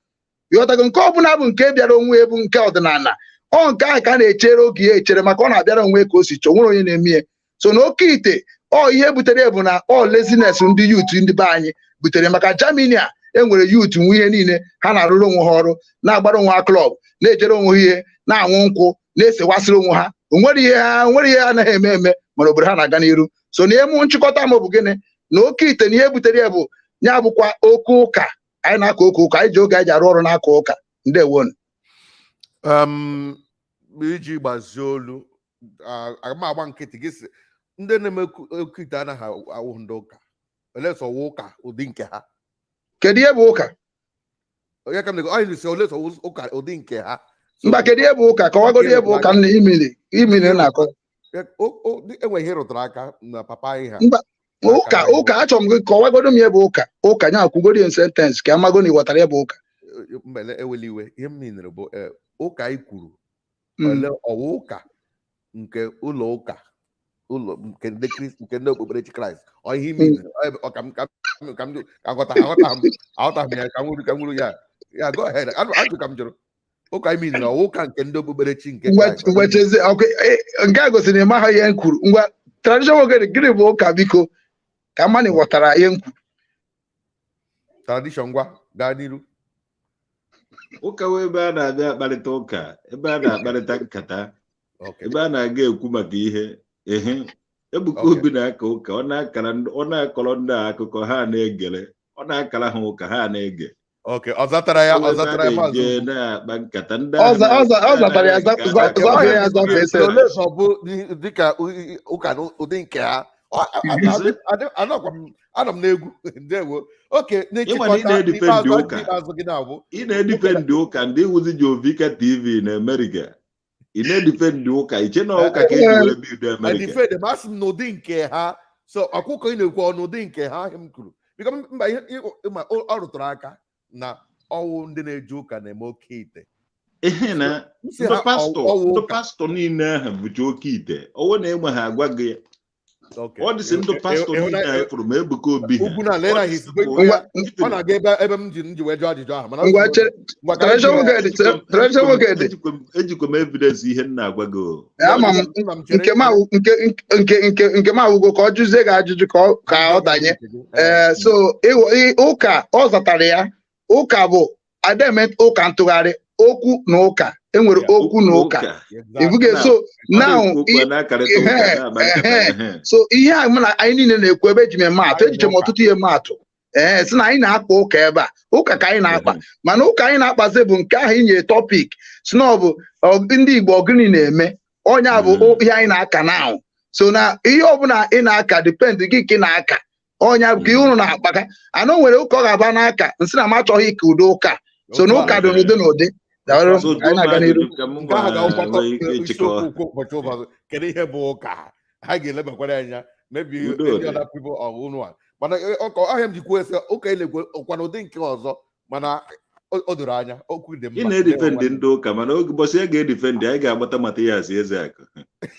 Ịghọtago? Nke ọbụla bụ nke bịara onwe ya bụ nke ọdịnala. Ọ nke ahụ ka a na-echere oge ya echere, maka ọ na-abịara onwe ka o si chọọ, nwere onye na-eme ya. So na oke ite ọ ihe butere ya bụ na ọ laziness ndị youth, ndị be anyị butere, maka Germany a enwere youth nwe ihe niile, ha na-arụrụ onwe ha ọrụ, na-agbara onwe ha club, na-ejere onwe ha ihe, na-anwụ nkwụ, na-esewasịrị onwe ha. Onwere ihe ha nwere, ihe ha anaghị eme eme, mana obodo ha na-aga n'iru. So na ihe mụ nchịkọta m bụ gịnị? Na oke ite na ihe butere ya bụ ya bụkwa oke ụka anyị na-aka oke ụka anyị ji oge anyị ji arụ ọrụ n'aka ụka. Ndewonu. Iji gbazie olu ama agba nkịtị gị sị ndị na-eme oke ite anaghị awụ ndị ụka olesọwa ụka ụdị nke ha. Kedu ihe bụ ụka? Onye ka m na-ekwu, onye sị olesọwa ụka ụdị nke ha. So, Mba, kedu ihe bụ ụka? Kọwagoro ihe bụ ụka m na imiri imiri na-akọ. Enwe ihe rụtụrụ aka na papa anyị ha. Mba, ụka, ụka, achọrọ m gị kọwagoro m ihe bụ ụka. Ụka nya kwugoro in sentence ka amago na ị ghọtara ihe bụ ụka. Mbele eweli iwe, ihe m meanere bụ ụka anyị kwuru ole ọwa ụka nke ụlọ ụka, ụlọ nke ndị Kristi, nke ndị okpukperechi Kraịst. Ọ ihe ime ọ ka m ka m ka m ka aghọta aghọta m aghọta m ya ka m nwuru ya ya. Go ahead. Ajụ ka m jụrụ, ụka ime na ọwa ụka nke ndị okpukperechi nke Ngwa. Kraịst? Ngwa, chezie. Okay, nke a gosiri na ị maghị ihe m kwuru. Ngwa, tradition nwoke, gịnị bụ ụka? Biko, ka mmanụ ghọtara ihe m kwuru. Tradition, ngwa, gaa n'iru. Ụka wee ebe a na-abịa akparịta ụka, ebe a na-akparịta nkata, ebe a na-aga ekwu maka ihe. Ehe, Ebuka Obi na-aka ụka, ọ na-akara ọ na-akọrọ ndị a akụkọ, ha na-egere, ọ na-akara ha ụka, ha na-ege. Okay, ọ zatara ya, Ọ ọ bụ ebe a zatara ya, Maazị na-eje Ugwu. na-akpa nkata ndị Ọ ahụ za- ọ za- ọ na- zatara ya, na-anaghị zafee ya, zafee sef. Ole ka ọ bụ dịka ụka na ụdị nke ha? Anọkwa m, anọ m n'egwu. Ndewo. Oke. Ịma na ị n'ịchịkọta na-edefend n'ikpeazụ, ụka. Ikpeazụ gị na-abụ Ị na-edefend ụka, ndị wụzi Jovika TV na Amerịka, ị na-edefend ụka, iche na ụka ka eji were bido Amerịka. Edefend m, asị m n'ụdị nke ha. So ọkụkọ ị na-ekwu, ọ n'ụdị nke ha, ihe m kwuru biko mba, ihe ma ọ rụtụrụ aka na ọwụ ndị na-eje ụka na-eme oke ite. Ihe na M sị ndị ha pastọ, ọwụ ndị ụka. Pastọ niile ahụ bụcha oke ite, ọwụ na enwe ha agwa gị ya. Ọ dịsị ndị pastọ niile anyị fụrụ, ma Ebuka Obi ha. Ugwu na lera Ọ his dịsị ka Ngwa. Ọ na-aga ebe m ji wee jụọ ajụjụ ahụ, mana Ngwa, chere. Ngwa, ka anyị Tradition jiri nwoke dị, tradition nwoke dị. Ejikwa m evidence ihe m na-agwa gị o. Ama m. Nna m, chere. Nke m awụ nke m awụgo ka ọ jụzie gị ajụjụ ka ọ danye. Ee, so ụka ọ zatara ya, ụka bụ ademe ụka ntụgharị okwu na ụka enwere okwu na ụka. Ibuge, so Ọ now na-ekwu okwu, a na-akarịta ụka, na-agba nkata. Ehe. So ihe a mụ na anyị niile na-ekwu, ebe eji m eme atụ, ejiche m ọtụtụ ihe atụ, ee, si na anyị na-akpa ụka ebe a, ụka ka anyị na-akpa, mana ụka anyị na-akpazi bụ nke ahụ inye topic si na ọ bụ ndị Igbo ọgịnị na-eme ọnya bụ ihe anyị na-aka na ahụ. So na ihe ọbụla ị na-aka depend gị ka ị na-aka ọnya bụ ka ihe unu na-akpaka anụ nwere ụka ọ ga-aba n'aka nsị na m achọghị ka udo ụka so na ụka dị n'ụdị n'ụdị. Daalụ, So anyị jụọ m na-aga n'iru. ajụjụ ka m Nke ahụ ga-akwụkwọ nwee ike ịchịkọ. Isiokwu okwu ụbọchị ụbọchị, kedu ihe bụ ụka? Ha ga-elebakwara anya, maybe Udo any dị. other people or unu a, mana ọkọ ahịa m ji kwuo ese ụka elekwe ọkwa n'ụdị nke ọzọ, mana o doro anya, okwu dị Ị mma. na-edefend ndị ụka, mana oge ụbọchị a ga-edefend, anyị ga-agbata Mathias Ezeakụ,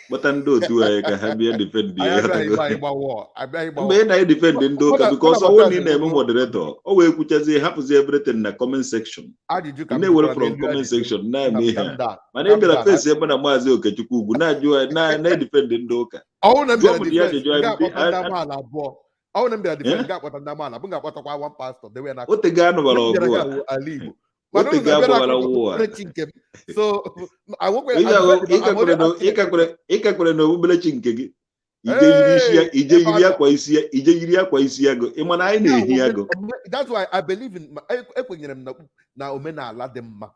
kpọta ndị otu anyị ka ha bịa defend Anyị ya. abịaghị ịgba ịgba wọọ, abịaghị ịgba Mgbe wọọ. ị na-edefend ndị ụka, because ọwụ na ị na-eme moderator, o wee kwuchazie, hapụzie everything na comment section. Ajụjụ ka Ị m na-ewere jụkwara from n'elu comment ajụjụ. section na-eme ihe Calm a, down. mana ị bịara Calm down. face ebe na Maazị Okechukwu Ugwu na-ajụ anyị na-edefend ndị ụka. Ọwụ na m Jụọ bịara m dị defense, ajụjụ m anyị ga-akpọta ndị amaala abụọ. Ọwụ na m bịara defense, m ga-akpọta ndị amaala, m ga-akpọtakwa one pastor dewe ya n'aka. Otego anụbara M bịara ọgụ ya a. wụ ala Igbo, mana unu Otego na-abịara agbawara akụkụ wụ a. okpukperechi nke m, so awụkwe. Ị ka kwere na okpukperechi nke gị, ije yiri isi ya, ije yiri akwa isi ya, ije yiri akwa isi agụ. Ị ma na anyị na-ehi agụ? That's why I believe in, ekwenyere m na omenala dị mma.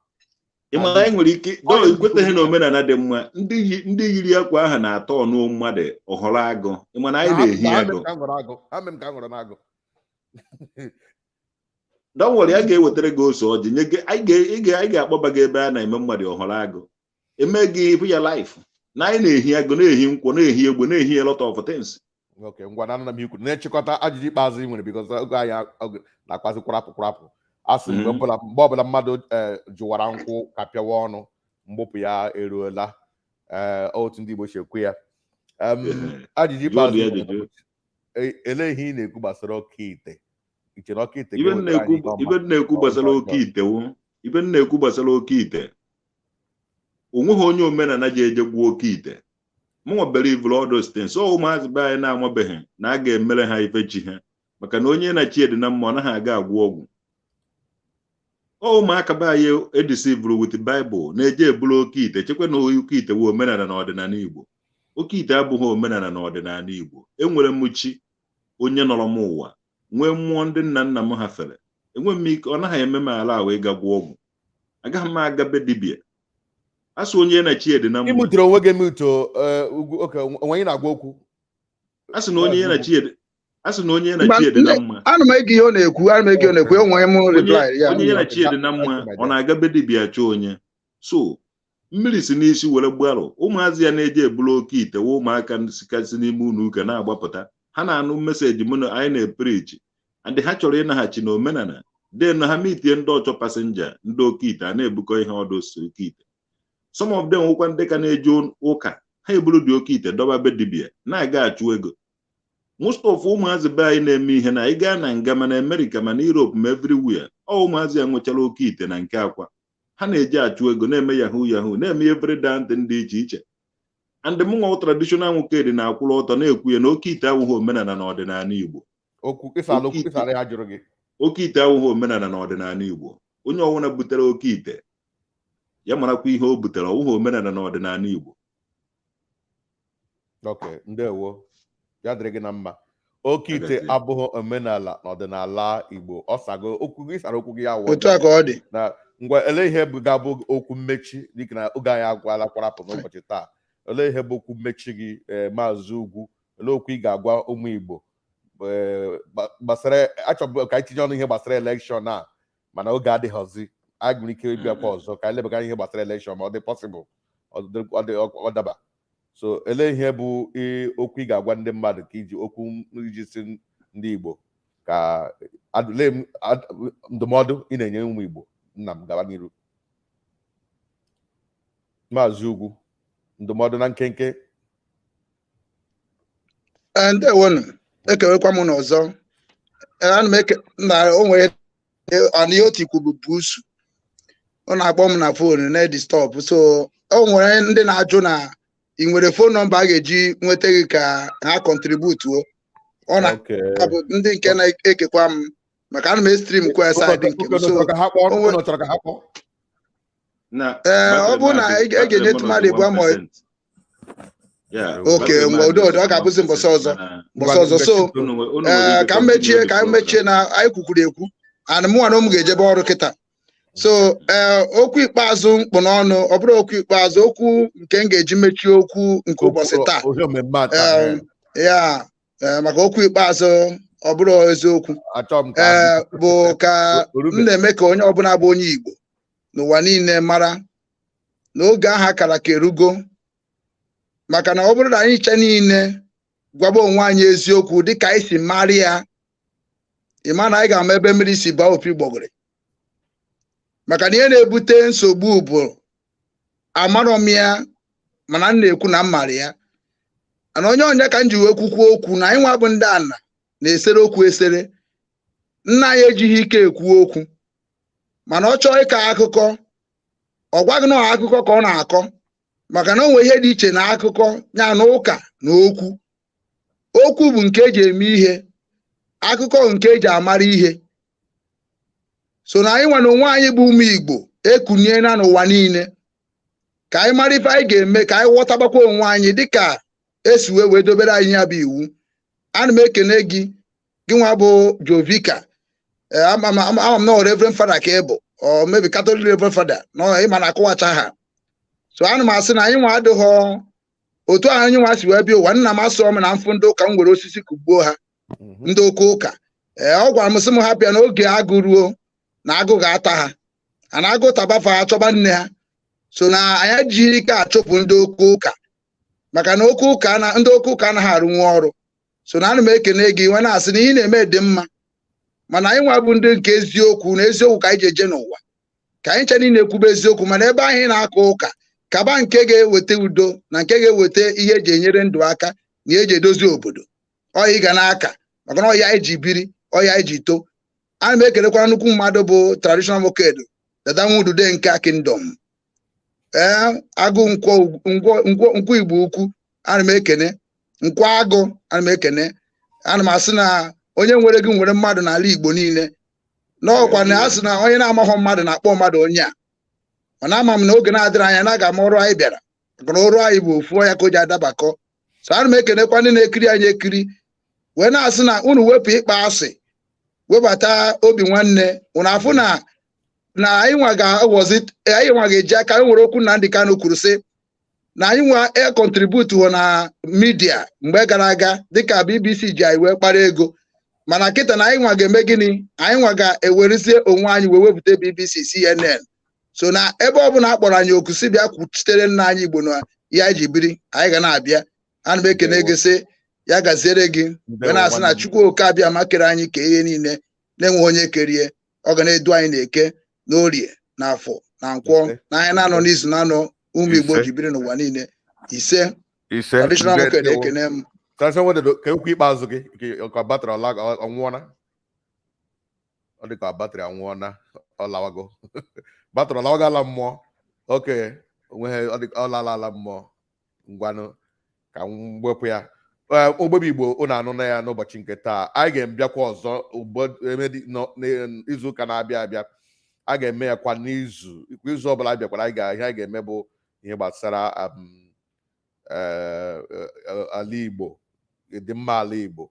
Ị ma na anyị nwere ike dọọ ikweteghị na omenala dị mma. Ndị yiri akwa ahụ na-atọ ọnụ mmadụ ọhọrọ agụ. Ị ma na anyị na-ehi agụ? Ha mere m ka m ghọrọ agụ, ha mere m ka m ghọrọ n'agụ. Don't worry, a ga-ewetara gị ose ọjị nye gị. Anyị ga-akpọba gị ebe a na-eme mmadụ ọhọrọ agụ, eme gị ịbụ ya life na anyị na-ehi agụ, na-ehi nkwụ, na-ehi egbe, na-ehi a lot of things. Okay, ngwa, na ana m ikwu na-echịkọta ajụjụ ikpeazụ ị nwere, because oge anyị na-akpazi kwarapụ kwarapụ. A sị mgbe ọbụla mmadụ jụwara nkwụ ka pịawa ọnụ, mgbupụ ya eruola. Ee, otu ndị Igbo si ekwu ya. Ajụjụ Jụọ ikpeazụ dị ị nwere ajụjụ. bụ, elee ihe ị na-ekwu gbasara oke ite? Iche na oke ite Ibe m ga-ewetara anyị na-ekwu ihe ọma ibe m na-ekwu ma ọ gbasara bụ oke ite wụ, ibe m na-ekwu gbasara oke ite, onweghị onye omenala ji eje gwuo oke ite. Mụnwa believe all those things. So ụmụazị be anyị na-amabeghị na a ga-emere ha ife chi ha, maka na onye na chi dị na mma, ọ naghị aga agwọ ọgwụ. Ọ ụmụaka be anyị edeceivuru with Bible na-eje eburu oke ite, chekwa na oke ite wụ omenala na ọdịnala Igbo. Oke ite abụghị omenala na ọdịnala Igbo. Enwere m chi onye nọrọ m ụwa, nwee mmụọ ndị nna nna m ha fere. Enwe m ike, ọ naghị eme m ala ahụ ịga gwọ ọgwụ. Agaghị m aga be dibịa asụ onye na chi dị na mma. Ịmụtere onwe gị mụto ugwu oke onwe anyị na-agwa okwu. A sị na onye ya na chi dị, a sị na onye ya na Mba, chi dị na mma. Ana m ege ihe ọ na-ekwu, ana m ege ihe ọ na-ekwu, enwere m onye reply ya. Onye ya na chi dị na mma, ọ na-aga be dibịa chọọ onye so mmiri si n'isi were gbarụ. Ụmụazị ya na-eje eburu oke ite wa ụmụaka sikasị n'ime ụlọ ụka na-agbapụta. Ha na-anụ message mụ na anyị na-epreach, and ha chọrọ ịnaghachi na omenala den. Ha mitie ndị ọchọ passenger, ndị oke ite a na-ebukọ ihe ọdụ si oke ite. Some of them nwụkwa ndị ka na-eje ụka, ha eburu dị oke ite dọba be dibịa na-aga achụ ego. Most of ụmụazị be anyị na-eme ihe na ị gaa na nga, mana Amerịka, mana Europe, ma everywhere, ọ ụmụazị ya nwechara oke ite na nke akwa ha na-eji achụ ego, na-eme yahoo yahoo, na-eme every damn thing dị iche iche. And mụnwa traditional nwoke dị na-akwụrụ ọtọ na-ekwu ya na oke ite awụghị omenala na ọdịnala Igbo. Okwu ịsala okwu ịsala ya jụrụ gị. Oke ite awụghị omenala na ọdịnala Igbo. Onye ọbụla butere oke ite, ya marakwa ihe o butere. Ọ wụghị omenala na ọdịnala Igbo. Ok, ndewo, ya dịrị gị na mma. Oke ite Agazie. abụghị omenala na ọdịnala Igbo. Ọ sago okwu gị, sara okwu gị ya wụ Otu a ka ọ dị. Na ngwa, ele ihe bụ ga-abụ okwu mmechi, dịka na oge anyị agwala kwarapụ n'ụbọchị taa? Olee ihe bụ okwu mmechi gị, Maazị Ugwu? Olee okwu ị ga-agwa ụmụ Igbo gbasara achọbụ ka anyị tinye ọnụ ihe gbasara election a, mana oge adịghịzi. Anyị nwere ike ịbịakwa ọzọ ka anyị lebagara ihe gbasara election ma ọ dị possible, ọ daba. So elee ihe bụ okwu ị ga-agwa ndị mmadụ ka iji okwu iji si ndị Igbo ka lee ndụmọdụ ị na-enye ụmụ Igbo? Nna m, gaba n'iru, Maazị Ugwu, ndụmọdụ na nkenke. Ee, ndewonu, ekewekwa m n'ọzọ. Ee, ana m eke na o nwere ana ihe otu ikwu bụ busu, ọ na-akpọ m na phone na-edisturb. So o nwere ndị na-ajụ na ị nwere phone number a ga-eji nweta gị ka ha contributuo. Ọ na-abụ ndị nke na-ekekwa m maka ana m estream kwa side nke m, so Ka ha kpọọ. Unu chọrọ ka ha kpọọ? Na Ee, ọ bụrụ na ị ga-enyetụ mmadụ ịbụọ ma oke mgbe udo ọ ga-abụzi mbọsị ọzọ, mbọsị ọzọ. So ee, ka m mechie na anyị kwukwuru ekwu and mụnwa na ụmụ ga-ejebe ọrụ kịta. So ee, okwu ikpeazụ mkpụ n'ọnụ, ọ bụrụ okwu ikpeazụ, okwu nke m ga-eji mechie okwu nke ụbọchị taa. Ohe mmemme a taa. Ee, ya ee, maka okwu ikpeazụ ọ bụrụ eziokwu Achọ m ka ee bụ ka Orube. m na-eme ka onye ọbụla bụ onye Igbo n'ụwa niile mara na oge ahụ akara ka erugo, maka na ọ bụrụ na anyị nche niile gwaba onwe anyị eziokwu dịka anyị si mara ya, ịma na anyị ga-ama ebe mmiri si baa opi gbọgịrị, maka na ihe na-ebute nsogbu bụ amarọ m ya, mana m na-ekwu na m mara ya. Mana onye onye ka m ji wee kwukwu okwu na anyị nwa bụ ndị ana na-esere okwu esere. Nna anyị ejighị ike ekwu okwu, mana ọ chọọ ịkọ akụkọ, ọ gwaghị na ọ akụkọ ka ọ na-akọ, maka na o nwere ihe dị iche na akụkọ ya na ụka na okwu. Okwu bụ nke eji eme ihe, akụkọ nke eji amara ihe. So na anyị nwa na onwe anyị bụ ụmụ Igbo ekuniela n'ụwa niile ka anyị mara ife anyị ga-eme, ka anyị ghọtabakwa onwe anyị dịka esi wee dobere anyị ya bụ iwu. Ana m ekene gị, gị nwa bụ Jovika. Ee, ama m na ọ Reverend Father ka ị bụ, ọ maybe Catholic Reverend Father na ịma na akụwacha ha. So ana m asị na anyị nwa adịghọ otu ahụ anyị nwa si wee bịa ụwa. Nna m asụọ m na mfụ ndị ụka m were osisi kugbuo ha. Ndị oke ụka, ee, ọ gwara m sị m hapụ ya n'oge agụ ruo na agụ ga-ata ha, ana agụ tabafa ha chọba nne ha. So na anyị ejighị ike achụpụ ndị oke ụka, maka na oke ụka na ndị oke ụka anaghị arụnwu ọrụ. So na ana m ekene gị, nwe na-asị na ihe ị na-eme dị mma, mana anyị nwa bụ ndị nke eziokwu na eziokwu ka anyị ji eje n'ụwa, ka anyị nche niile ekwube eziokwu. Mana ebe anyị na-aka ụka kaba nke ga-eweta udo na nke ga-eweta ihe eji enyere ndụ aka na eji edozi obodo, ọya ị ga n'aka, maka na ọya anyị ji biri, ọya anyị ji too. Ana m ekelekwa nnukwu mmadụ bụ traditional mokedo Dada Nwudude nke Kingdom, ee, agụ nkwọ nkwọ nkwọ nkwọ Igbo ukwu, ana m ekene nkwọ agụ, ana m ekene. Ana m asị na onye nwere gị nwere mmadụ n'ala Igbo niile, n'ọkwa na a sị na onye na-amaghọ mmadụ na-akpọ mmadụ onye a. Mana ama m na oge na-adịrị anya na aga m ọrụ anyị bịara, maka na ọrụ anyị bụ ofu ọnya ka o ji adabakọ. So ana m ekenekwa ndị na-ekiri anyị ekiri, wee na-asị na unu wepụ ịkpa asị, webata obi nwanne. Unu afụ na anyị nwa ga-aghọzi, anyị nwa ga-eji aka. E nwere okwu Nnamdi Kanu kwuru sị na anyị nwa e contribute na media mgbe gara aga, dịka BBC ji anyị wee kpara ego, mana kịta na anyị nwa ga-eme gịnị? Anyị nwa ga-ewerezie onwe anyị wee wepụta BBC, CNN. So na ebe ọbụla a kpọrọ anyị oku si bịa kwuchitere nna anyị Igbo na ihe anyị ji biri, anyị ga na-abịa. Ana m ekene gị, sị ya gaziere gị, wee na-asị na Chukwu oke abịa ma kere anyị ka ihe niile na-enweghị onye kerie, ọ ga na-edu anyị na-eke na orie na afọ na nkwọ na anyị na-anọ n'izu na-anọ ụmụ Igbo Ise. ji biri n'ụwa niile. Ise. Ise. Traditional Ndewo. nwoke na-ekene m. Traditional nwoke, ka okwu ikpeazụ gị ka battery ọla ọ nwụọna? Ọ dị ka battery anwụọna, ọ lawago. Battery ọ lawago ala mmụọ? Oke onweghị, ọ dị ọ lala ala mmụọ. Ngwanụ, ka m wepụ ya. Ee, ogbebe Igbo, unu anụ na ya n'ụbọchị nke taa. Anyị ga-abịakwa ọzọ ugbo eme dị n'izuụka na-abịa abịa. A ga-eme ya kwa n'izu. Kwa izu ọbụla bịakwara, anyị ga ihe anyị ga-eme bụ ihe gbasara ala Igbo, ịdị mma ala Igbo.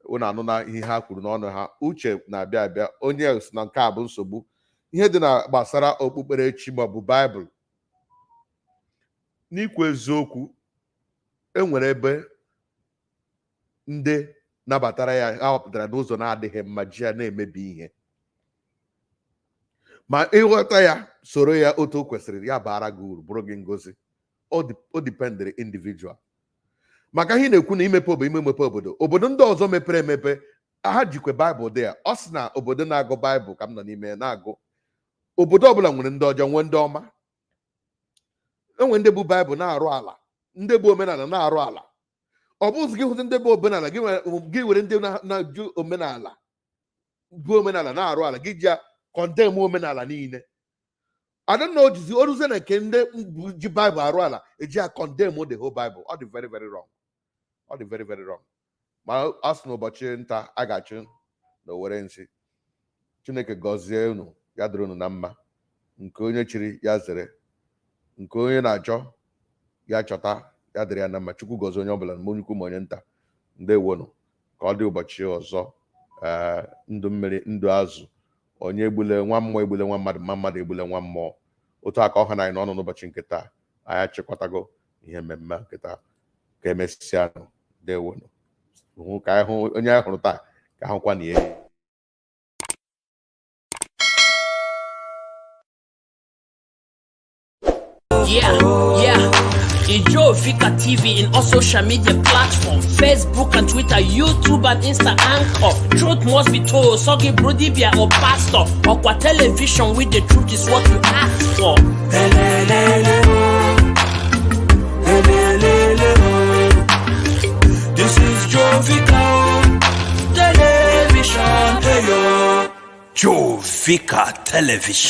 Unu anụ na ihe ha kwuru n'ọnụ ha. Uche na-abịa abịa, onye si na nke a bụ nsogbu ihe dị na gbasara okpukperechi maọbụ Baịbụl. N'ikwu eziokwu, enwere ebe ndị nabatara ya, ha họpụtara n'ụzọ na-adịghị mma, ji ya na-emebi ihe. Ma ịghọta ya, soro ya otu o kwesịrị, ya bara gị uru, bụrụ gị ngozi. O dependịrị individual, maka ihe ị na-ekwu na imepe obodo, ime emepe obodo. Obodo ndị ọzọ mepere emepe, ha jikwa Baịbụl dị ya. Ọ sị na obodo na-agụ Baịbụl ka m nọ n'ime ya na-agụ. Obodo ọbụla nwere ndị ọjọọ, nwee ndị ọma. Enwe ndị bụ Baịbụl na-arụ ala, ndị bụ omenala na-arụ ala. Ọ bụghị gị hụzi ndị bụ omenala gị, gị were ndị na-ajụ omenala, bụ omenala na-arụ ala, gị ji ya condemn omenala niile. I don't know, ojizi oruzie na nke ndị bụ ji Baịbụl arụ ala, eji ya condemn the whole Bible. Ọ dị very very wrong, ọ dị very very wrong. Ma a sị n'ụbọchị nta a ga-achụ na owere nsị. Chineke gọzie unu, ya dịrị unu na mma. Nke onye chiri ya zere, nke onye na-achọ ya chọta, ya dịrị ya na mma. Chukwu gọzie onye ọbụla, ma onye ukwu ma onye nta. Ndewonu, ka ọ dị ụbọchị ọzọ. Ee, ndụ mmiri, ndụ azụ. Onye egbule nwa mmụọ, egbule nwa mmadụ, ma mmadụ egbule nwa mmụọ. Otu a ka ọ ha na anyị n'ọnụ n'ụbọchị nke taa. Anyị achịkọtago ihe mmemme nke taa. Ka emesịa nụ. Ndewonu. Hụ ka anyị hụ onye anyị hụrụ taa, ka ahụkwa na ya. Yeah. Ijovika TV in all social media platforms: Facebook and Twitter, YouTube and Insta, Anchor. Truth must be told. Sogi Brudibia or Pastor. Or kwa television with the truth is what you ask for. Elelele oh. Elelele oh. This is Jovika oh. Television, hey yo. Jovika Television.